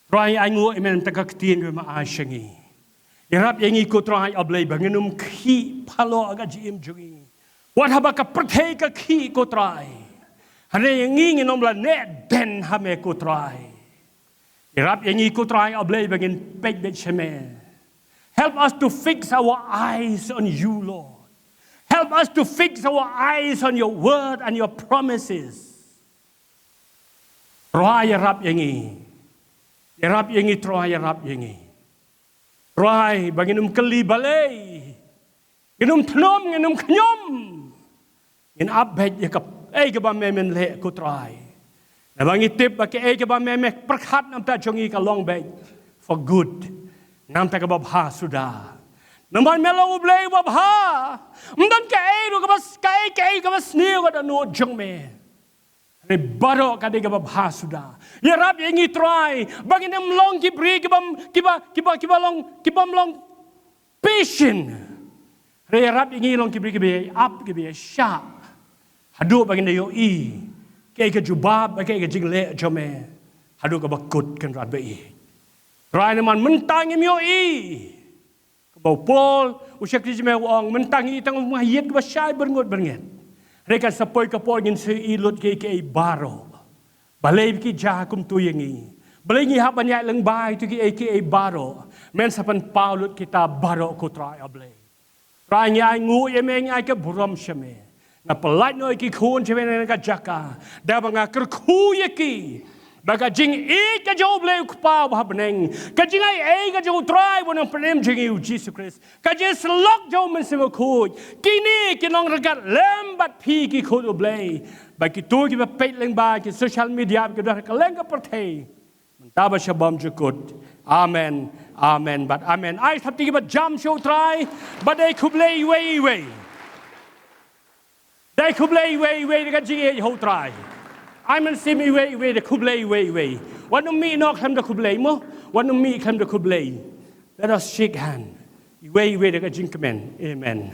Trai, ai nguh, amen, ta ka ktien ba me ai sha ngi. Ïarap ïa ngi ko Trai, A Blei, ba ngin ym khih phalor ha ka jingim jong ngi. Wat haba ka pyrthei ka khih ko Trai, hynrei ïa ngi ngin ym la neh den ha me ko Trai. Ïarap ïa ngi ko Trai, A Blei, ba ngin peit beit sha me. Help us to fix our eyes on you, Lord. Help us to fix our eyes on your word and your promises. Trai, ïarap ïa ngi. Ïarap ïa ngi, Trai, ïarap ïa ngi. Trai, ba ngin ym kylli balei. Ngin ym thnum, ngin ym khñium. Ngin ap beit ïa kaei kaba me men leh ko Trai. Naba ngi tip ba kaei kaba me men pyrkhat na ka bynta jong ngi ka long beit for good. Na ka bynta kaba bha suda. Namar me long U Blei uba bha. Ym don kaei ruh kaba, kaei, kaei kaba sniew ka dohnud jong me. Hynrei baroh ka dei kaba bha suda. Ïarap ïa ngi Trai, ba ngin ym long ki briew kiba, kiba, kiba, kiba long, kibym long patient. Hynrei ïarap ïa ngi long ki briew kiba ïai ap, kiba ïai shah. Haduh ba ngin da ïohi kaei ka jubab, kaei ka jingleh jong me. Haduh kaba kut Kynrad ba ïeit. Trai, namar mynta ngim ïohi. Kaba u Paul u shakri jong me u ong, mynta ngi tang u ma ïeit kaba shai byrngut byrnget. Hynrei kan sa poi ka por ngin sa ïohi lut kiei kiei baroh. Balei ki jia kumto ïa ngi. Balei ngi hap ban ïaid lyngba ïa kito kiei kiei baroh. Men sa pynpaw lut kita baroh ko Trai A Blei. Trai, ngi ai nguh ïa me, ngi ai ka burom sha me. Nga pyllait noh ïa ki khun sha pdeng ka jaka. Da ba nga kyrkhu ïa ki ba ka jingïeit ka jong U Blei U Kpa uba ha bneng, ka jingai ei ka jong U Trai uba nongpynim jong ngi U Jisu Khrist, ka jingïasyllok jong U Mynsiem Bakhuid, kine kin long ryngkat lem bad phi ki khun U Blei. Ba kito kiba peit lyngba ki social media, kiba don ha kylleng ka pyrthei, mynta bad sha bymjukut. Amen, amen bad amen. Ai thapti kiba jam sha U Trai, ba dei khublei iwei iwei. Dei khublei iwei iwei da ka jingïeit ha U Trai. Ai mynsiem iwei iwei da khublei iwei iwei. Wat nym mih noh khlem da khublei mo. Wat nym mih khlem da khublei. Let us shake hand. Iwei iwei da ka jingkmen. Amen.